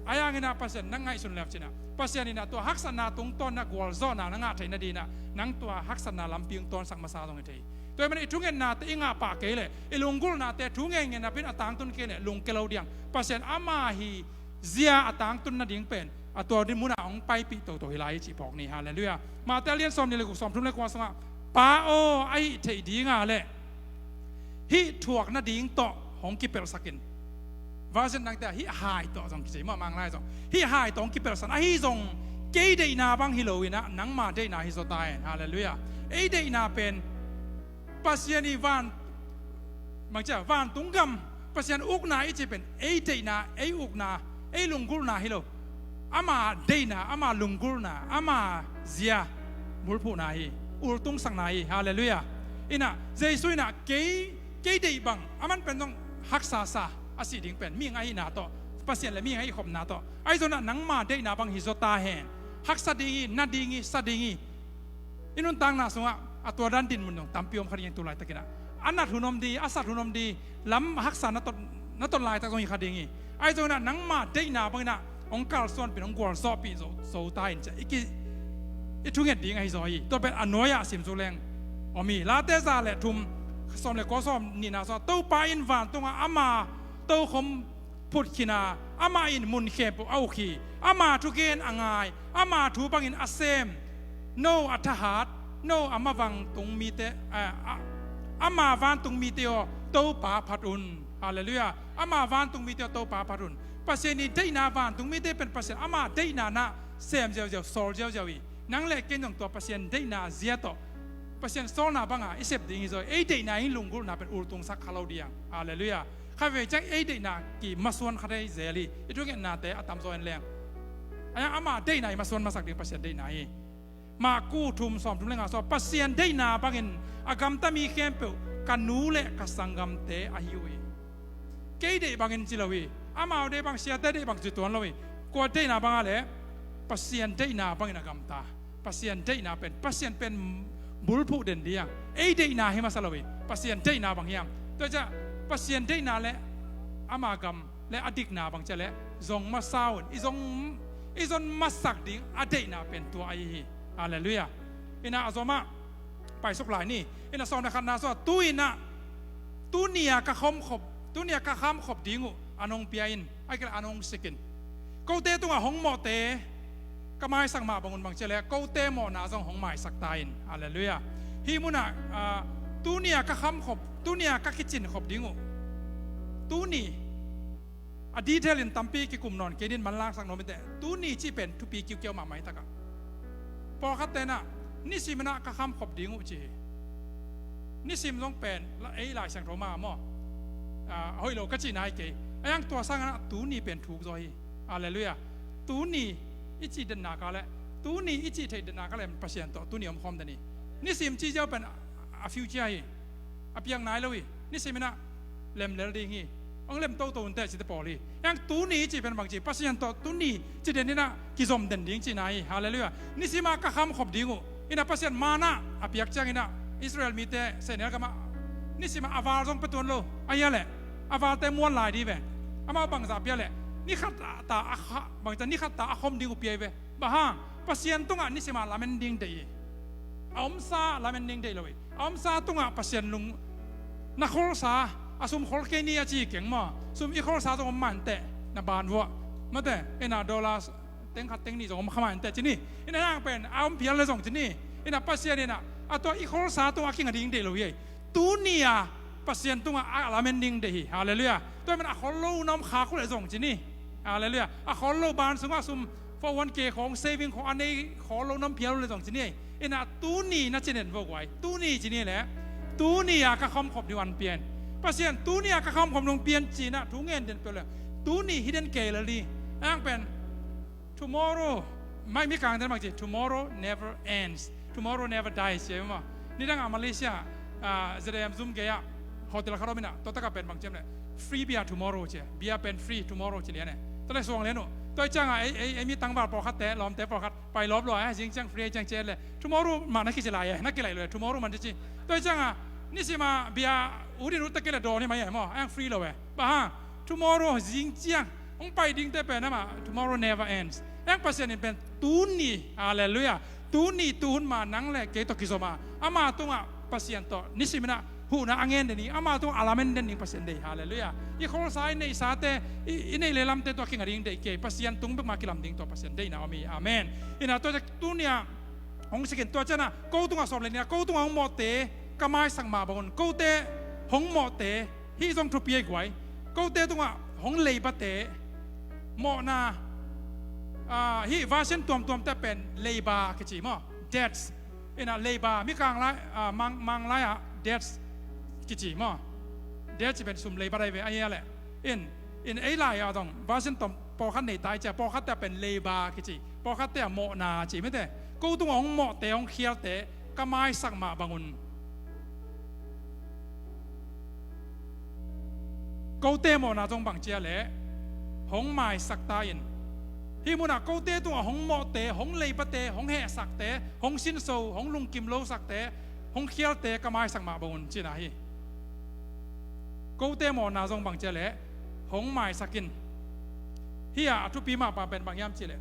Ahi hanginah Pasian na ngaihsun leu cinah, Pasian inah tua haksatna tungtawn na gualzawhna na ngah theih nadinginah nang tua haksatna lampi hong tawnsak masa zong hi thei. Tua ahih manin i thungetnate i ngah pah kei leh, i lunggulhnate thu ngeingei napin a tangtun kei leh lungke lo diang. Pasian ama hi zia a tangtun nading pen a tua ding munah hong paipih toto hi lai hi cih phawk ni. Halleluiah. Mate a lian sawm nih le guk, sawm thum le kua sungah, "Pa aw, a hih theih dinga leh hih thuak nading tawh hong kipelhsak in." Version dangte ah hih hai tawh zong kici mah, Manglai zong hih hai tawh hong kipelhsan ahi zong, kei deihna bang hi lo in ah nangma deihna hi zaw ta hen. Halleluiah. Ei deihna pen Pasian i van, bangci a, vantung gam, Pasian ukna i cih pen ei deihna, ei ukna, ei lunggulhna hi lo. Ama deihna, ama lunggulhna, ama zia bulphuhna hi, ultungsakna hi. Halleluiah. In ah Jesu in ah kei, kei deih bang, aman pen zong haksa sa, a sih ding pen mihing ahihna tawh, Pasian le mihing ahih khopna tawh. Ahi zongin ah nangma deihna bang hi zaw ta hen. Haksa ding hi, na ding hi, sa ding hi. I nuntakna sungah a tua dan dinmun zong tampi om kha ding hi, tu laitakin ah. A nat hun om ding hi, a sat hun om ding hi, lam haksa na tot, na tot laitak zong hi kha ding hi. Ahi zongin ah nangma deihna bangin ah hong kalsuanpih in, hong gualzawhpih zo, zo ta in ci a, i ki, i thunget ding ahi zaw hi. Tua pen a nuai-ah sim suk leng om hi. Late za le thum, sawm le kua, sawm nihna sungah, Topa in vantungah ama tokhom phut khin a, amah in mun khempeuh a uk hi. Ama thugen a ngai, ama thu bangin a sem, no a thahat, no ama vantung mite, eh, a, ama vantung mite aw, Topa phat un. Halleluiah. Ama vantung mite aw, Topa phat un. Pasian i deihna, vantung mite pen Pasian ama deihna na sem ziauziau, sawl ziauziau hi. Nang le kei zong tua Pasian deihna zia tawh, Pasian sawlna banga i sep ding hi zaw. Ei deihna in lunggulhna pen ultungsak kha lo ding. Halleluiah. Khatvei ciang ei deihna kimasuan kha thei zel hi. I thungetnate a tamzaw en leng, a, ama deihna i masuan masak ding Pasian deihna hi. Marku thum, sawm thum le nga sungah, Pasian deihna bangin a gamta mi khempeuh ka nu le ka sanggamte ahi uh hi. Kei deih bangin ci lo hi. Amau deih bang, siate deih bang ci tuan lo hi. Kua deihna banga le? Pasian deihna bangin a gamta. Pasian deihna pen, Pasian pen bulphuh den ding. Ei deihna hi masa lo hi. Pasian deihna bang hiam? Tua ciah Pasian deihna le ama gam le a dikna bang ciah le zong masa un. I zong, i zon masak ding a deihna pen tua ahi hi. Halleluiah. In ah a zomah paisuk lai ni. In ah sawm le khatna sungah, tu in ah, tuni a ka kham khop, tuni a ka kham khop ding uh an hong pia in, a kila an hong sik in. Kote tungah hong mawhte ka maisak mah bangun bang ciah le kote mawhna zong hong maisak ta in. Halleluiah. Hih munah, ah, tuni a ka kham khop, tuni a ka kicin khop ding uh. Tuni a detail in tampi kikum nawn kei nin, manlangsak nuam inteh. Tuni cih pen thupi kiukiau mahmah hi takah. Pawlkhatte in ah nisim in ah ka kham khop ding uh ci hi. Nisim zong pen la, ei Lai Siangtho mah maw, ah, hoih lo ka cihna hi kei. A iang tua sangin ah tuni pen thuk zaw hi. Halleluiah. Tuni i cih denna ka le, tuni i cih theih denna ka le Pasian tawh tuni om khawm den hi. Nisim cih ziau pen a future hi. A piak nai lo hi. Nisim in ah lem lel ding hi. Hong lem toto inteh cite pawl hi. Hang tuni cih pen bang ci, Pasian tawh tuni ci den in ah kizom den ding cihna hi. Halleluiah. Nisim a ka kham khop ding uh. In ah Pasian manna a piak ciangin ah Israel mite sehnel gamah nisim a a val zong pia tuan lo. A hia leh a valte muan lai ding ve. Amau bangzah pia leh ni khat ta a kha, bangzah ni khat ta a khom ding uh pia hi ve. Bang hang? Pasian tungah nisim a lamen ding deih hi. A omsa lamen ding deih lo hi. A omsa tungah Pasian lung, na kholsa, a sum khol kei ni a ci keng maw? Sum i kholsa zong om mah inteh, na ban vuah. Mate, in ah dollar teng khat teng nih zong om kha mah inteh ci ni. In ah hang pen a om phial le zong ci ni. In ah Pasian in ah a tua i kholsa tungah a kinga ding deih lo hi. Tuni a Pasian tungah a lamen ding deih hi. Halleluiah. Tua hi man a khol lo na om khak uh leh zong ci ni. Halleluiah. A khol lo ban sungah sum four one K khawng, saving khawng a nei khol lo na om phial uh leh zong ci ni. In ah tuni na cinen vo guai. Tuni ci ni leh tuni a ka kham khop ding uh an pian. Pasian tuni a ka kham khop ding uh pian ci-in ah thu ngen den peuh leh tuni hi den kei lel ding. A hang pen tomorrow, mai mi kang den bang ci, tomorrow never ends, tomorrow never dies, ci maw? Nidang a Malaysia, ah, Z M zum gei ah hotel khat om in ah, tua takah pen bang ci hiam leh free beer tomorrow ci, beer pen free tomorrow ci lian e. Tua leh suang lian uh. Tua hi ciangah ei, ei, ei mi tangval pawlkhatte, lawmte pawlkhat pai lawp lua e, zing ciang free ciang ci leh tomorrow mah na kici lai e, na kilaih lo e, tomorrow mah ci ci. Tua hi ciangah nisim a beer ut in ut ta kei leh dawn hi mai e maw, a hang free lo e. Bang hang? Tomorrow, zing ciang hong pai dingte pen amah, tomorrow never ends. Hang Pasian in pen tuni, halleluiah, tuni tuhun mah nang le kei tawh kizom a, ama tungah Pasian tawh nisim in ah huhna a ngen den hi, ama tungah a lamen den ding Pasian deih, halleluiah. I kholsa, i neihsate, i, i neih le lamte tawh kinga ding deih kei, Pasian tung bek mah kilam ding tua Pasian deihna om hi. Amen. In ah tua ciang tuni a hong sik in, tua ciangah ko tungah sawm le nih a, ko tungah hong mawhte ka maisak mah bangun kote hong mawhte, hih zong thupi ahi guai. Kote tungah hong leibate mawhna, ah, hih version tuamtuamte pen leiba kici maw? Death. Inah leiba, Mikang lai, ah, Mang, Mang lai-ah death kici maw? Death ci pen sum leiba dai ve, a hia leh. In, in ei lai-ah dong version tuam pawlkhat nei tai cia, pawlkhatte pen leiba kici, pawlkhatte ah mawhna ci mite. Ko tungah hong mawhte, hong khialte ka maisak mah bangun kote mawhna zong bang cia leh hong maisak ta in. Hih munah kote tungah hong mawhte, hong leibate, hong hehsakte, hong sinso, hong lungkim losakte, hong khialte ka maisak mah bangun cina hi. Kote mawhna zong bang cia leh hong maisak in. Hih ah a thupi mahpa pen bang hiam cih leh,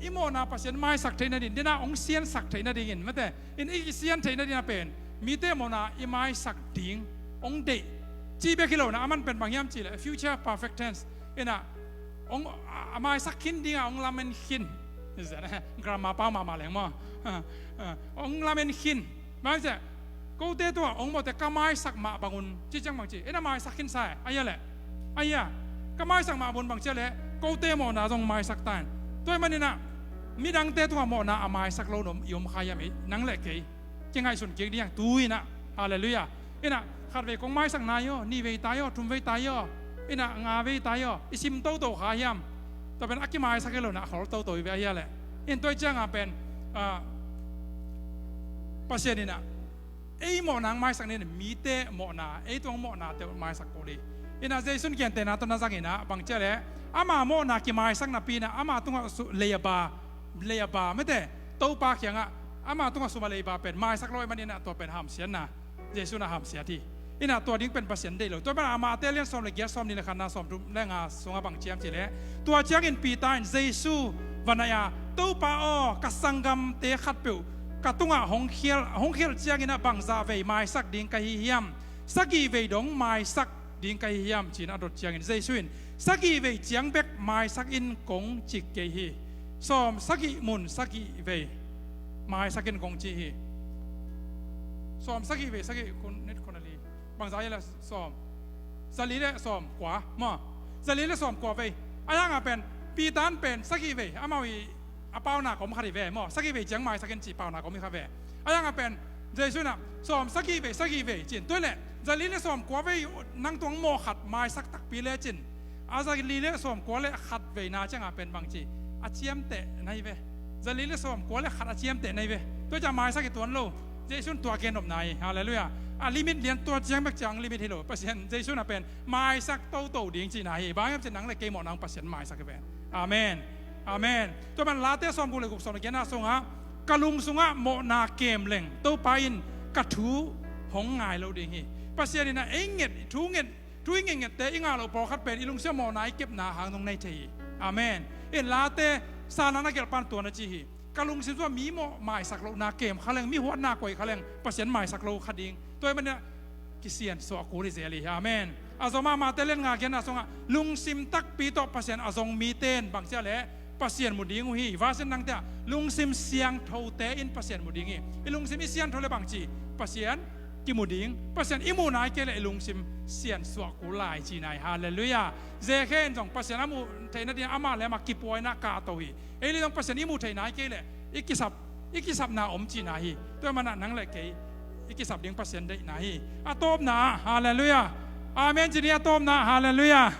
i mawhna Pasian maisak theih nading, dena hong siansak theih nadingin mate, in i kisian theih nading a pen mite mawhna i maisak ding hong deih cih bek hi lo inah, aman pen bang hiam cih leh future perfect tense. Inah hong, a, a maisak khin dingah hong lamen khin. Grammar pau mahmah leng maw? Hong lamen khin. Maisak, kote tungah hong mawhte ka maisak mah bangun ci ciang bang ci, inah maisak khin sa e, a hia leh. A hia, ka maisak mah bangun bang cia leh kote mawhna zong maisak ta in. Tua ahih maninah midangte tungah mawhna a maisak lo na om, i om kha hiam ei, nang le kei? Kingaihsun kik ding tu inah. Halleluiah. Inah khatvei kong maisak nai aw, nihvei tai aw, thumvei tai aw, inah ngavei tai aw, i sim toto kha hiam? Tua pen a kimaisak hi lo inah a khol toto hi ve, a hia leh. In tua ciangah pen, ah, Pasian inah ei mawhna hong maisak ni, mite mawhna, ei tungah mawhnate maisak kul hi. Inah Jesu in gentehna tawh na zang inah bang cia leh ama mawhna kimaisak napi inah ama tungah su, leiba, leiba mate, Topa kiangah ama tungah sum a leiba pen maisak lo ahih maninah tua pen hamsiatna, Jesu inah hamsiat hi. Inah tua ding pen Pasian deih lo. Tua pen a Mate lian sawm le giat, sawm nih le khatna, sawm thum le nga sungah bang ci hiam cih leh, tua ciangin Peter in Jesu va naih a, Topa aw, ka sanggamte khatpeuh ka tungah hong khial, hong khial ciangin ah bangzah vei maisak ding ka hi hiam? Sagih vei dong maisak ding ka hi hiam? Ci-in a dot ciangin Jesu in, sagih vei ciang bek maisak in kong ci kei hi. Sawm sagih mun sagih vei maisak in kong ci hi. Sawm sagih vei sagih, kun, nit kun a li. Bangzah hi leh sawm, zali le sawm kua maw? Zali le sawm kua vei. A hangah pen Peter in pen sagih vei, amau i a pauna kom khat hi ve maw? Sagih vei ciang maisak in cih pauna kom hi kha ve. A hangah pen Jesu inah sawm sagih vei sagih vei ci-in, tua leh zali le sawm kua vei nang tungah mawh khat maisak takpi lecin, a zali le sawm kua le khat veina ciangah pen bang ci, a ciamteh na hi ve. Zali le sawm kua le khat a ciamteh na hi ve. Tua ciang maisak hi tuan lo. Jesu in tua gen nopna hi. Halleluiah. A limit lian tua ciang bek ciang limit hi lo. Pasian Jesu inah pen maisak toto ding cihna hi. Bang hiam cih leh nang le kei mawhna hong Pasian maisak hi ve. Amen. Amen. Tua man Late sawmguk le guk, sawm le giatna sungah, ka lung sungah mawhna kem leng Topa in ka thu hong ngai lo ding hi. Pasian inah ei nget, thu nget, thu i ngetngette i ngah loh pawlkhat pen i lungsim ah mawhna i kepna hang dong nei thei hi. Amen. In Late sawmna na gelh pan tua na ci hi. Ka lungsim sungah mi mawh maisak lohna kem kha leng, mi huatna koih kha leng Pasian maisak lo kha ding. Tua ahih manin ah kisiansuah kul hi zel hi. Amen. A zom ah Mate lian nga giatna sungah lungsim takpi tawh Pasian a zong mite in bang ci hiam leh Pasian mu ding uh hi. Version nangte ah lungsim siangthote in Pasian mu ding hi. I lungsim i siangtho leh bang ci, Pasian kimu ding. Pasian i muh nai kei leh i lungsim siansuah kul lai cihna hi. Halleluiah. Zekhe in zong Pasian a muh theih nading amah le amah kipuaina kahto hi. Ei le zong Pasian i muh theih nai kei leh i kisap, i kisapna om cihna hi. Tua ahih manin ah nang le kei i kisap ding Pasian deihna hi. A tawpna ah, halleluiah. Amen ci ni, a tawpna ah, halleluiah.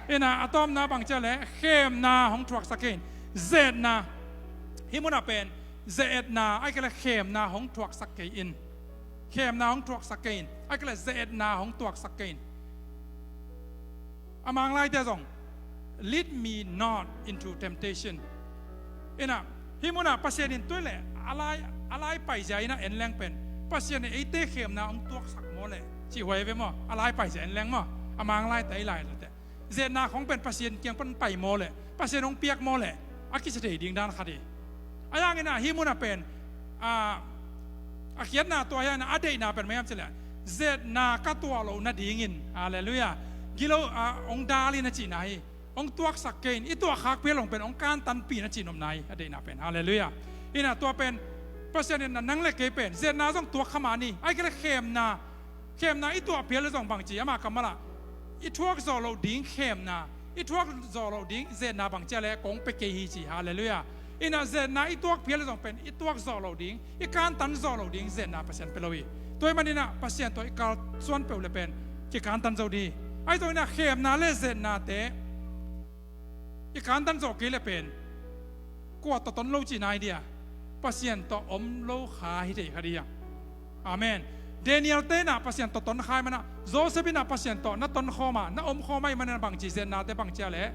Inah a tawpna bang ci hiam leh khemna hong thuaksak kei in. Ze-etna. Hih munah pen ze-etna ahih kei leh khemna hong thuaksak kei in. Khemna hong thuaksak kei in. Ahih kei leh ze-etna hong thuaksak kei in. A Mang laite zong, "Lead me not into temptation." Inah hih munah Pasian in tua leh a lai, a lai paizia inah en leng pen Pasian in eite khemna hong tuaksak maw leh cih huai ve maw? A lai paizia en leng maw? A Mang laite, ei lai laite, ze-etna khong pen Pasian kiang pan pai maw leh, Pasian hong piak maw leh, a kisa thei ding dan khat hi. A hang inah hih munah pen, a, a khiatna tua hi a, a deihna pen bang hiam cih leh ze-etna ka tuah loh nadingin, halleluiah, gilo, a, hong dal in a cihna hi. Hong tuaksak kei in, i tuahkhak phial hong pen hong kantanpih in a cihnopna hi, a deihna pen, halleluiah. Inah tua pen Pasian in nang le kei pen ze-etna zong tuak kha mah ni. Ahih kei leh khemna, khemna i tuah phial leh zong bang ci, ama kammal ah, i thuak zawh loh ding khemna, i thuak zawh loh ding zetna bang cia le kong pe kei hi ci. Halleluiah. Inah zetna i tuak phial zong pen i tuak zawh loh ding, i kantan zawh loh ding zetna Pasian pe lo hi. Tua ahih maninah Pasian tawh i kalsuan peuh le pen kikantan zo ding hi. Ahi zong inah khemna le zetnate i kantan zawh kei le pen kua tawh ton lo cihna hi dia? Pasian tawh om lo kha hi thei kha ding hi hang. Amen. Daniel te inah Pasian tawh ton kha ahih manah, Joseph inah Pasian tawh na ton khawm a, na om khawm ahih manah bangci zetnate bang cia le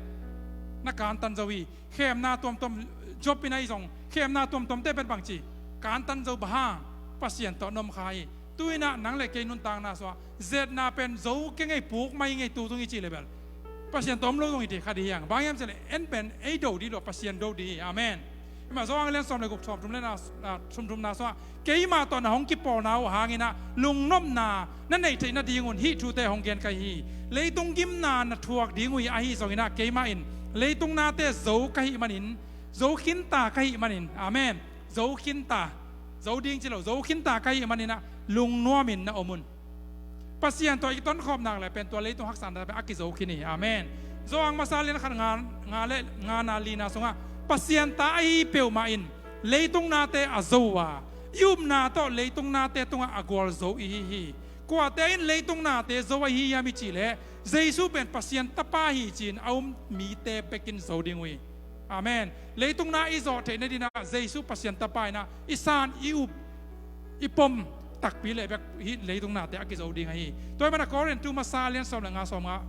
na kantan zo hi. Khemna tuamtuam, Job inah ahi zong khemna tuamtuamte pen bangci kantan zo, bang hang? Pasian tawh na om kha hi. Tu inah nang le kei nuntakna sungah zetna pen zo kei ngei, puk mai ngei, tu tung i cih le bel Pasian tawh om lo zong hi thei kha ding hi hang. Bang hiam cih le en pen ei do ding lo, Pasian do ding hi. Amen. Himah Johan lian sawm le guk, sawm thum le na, na, sawm thumna sungah, keimah tawh na hong kipawlna uh hanginah lungnopna na neih theih nadingun hih thute hong gen ka hi hi. Leitung gimna na thuak ding uh hi, ahi zonginah keimah in leitung nate zo ka hih manin, zo khinta ka hih manin. Amen. Zo khinta, zo ding ci lo, zo khinta ka hih maninah lungnuamin na om un. Pasian tawh i tonkhawm nak le pen tua leitung haksatna pen a kizo khin hi. Amen. Johan masa lian khat nga, nga le ngana lina sungah, Pasian ta ahi peuhmah in leitung nate a zo uh a, i upna tawh leitung nate tungah a gualzo i hi hi. Kuate in leitung nate zo ahi hiam i cih leh, Jesu pen Pasian tapa hi ci-in a um mite bekin zo ding uh hi. Amen. Leitung na i zawh theih nadinah Jesu Pasian tapa inah i san, i up, i pom takpi le bek hih leitung nate a kizo ding ahi. Tua ahih manah Korin tu masa lian sawm le nga, sawm nga,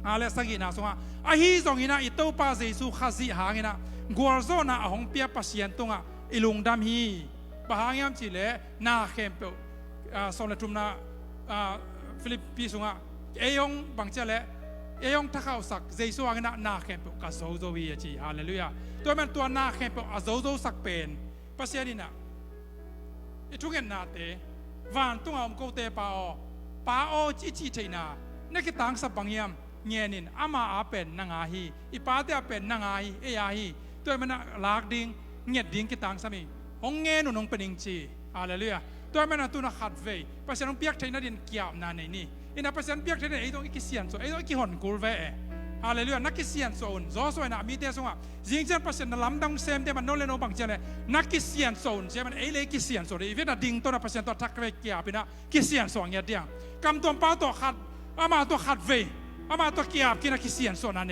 nga le sagihna sungah, ahi zonginah i Topa Jesu Khazih hanginah gualzawhna a hong pia Pasian tungah i lungdam hi. Bang hang hiam cih leh na khempeuh, ah, sawm le thumna, ah, Philippi sungah, ei hong bang cia leh, ei hong thakhauhsak Jesu hanginah na khempeuh ka zozo hi a ci. Halleluiah. Tua ahih man tua na khempeuh a zozosak pen Pasian inah i thungetnate, vantungah om kote Pa aw, Pa aw i cih theihna na kitangsap bang hiam? Ngenin, ama a pen nang a hi, i pate a pen nang a hi, ei a hi. Tua ahih manah lak ding, nget ding kitangsam hi. Hong ngen un, hong pe ning ci. Halleluiah. Tua ahih manah tu-in ah khatvei Pasian hong piak theih nadin kiapna nei ni. Inah Pasian piak theih nadin ei zong i kisiansuah, ei zong i kihon kul ve e. Halleluiah. Na kisiansuah un. Joshua inah mite sungah, zing ciang Pasian na lamdang semte man no le no bang ciang le na kisiansuah un ci a, man ei le i kisiansuah ding. I vet a ding tawh na Pasian tawh thak vei kiap inah kisiansuah ngiat ding. Kamtuam pa tawh khat, ama tawh khatvei, ama tawh kiap khin a kisiansuahna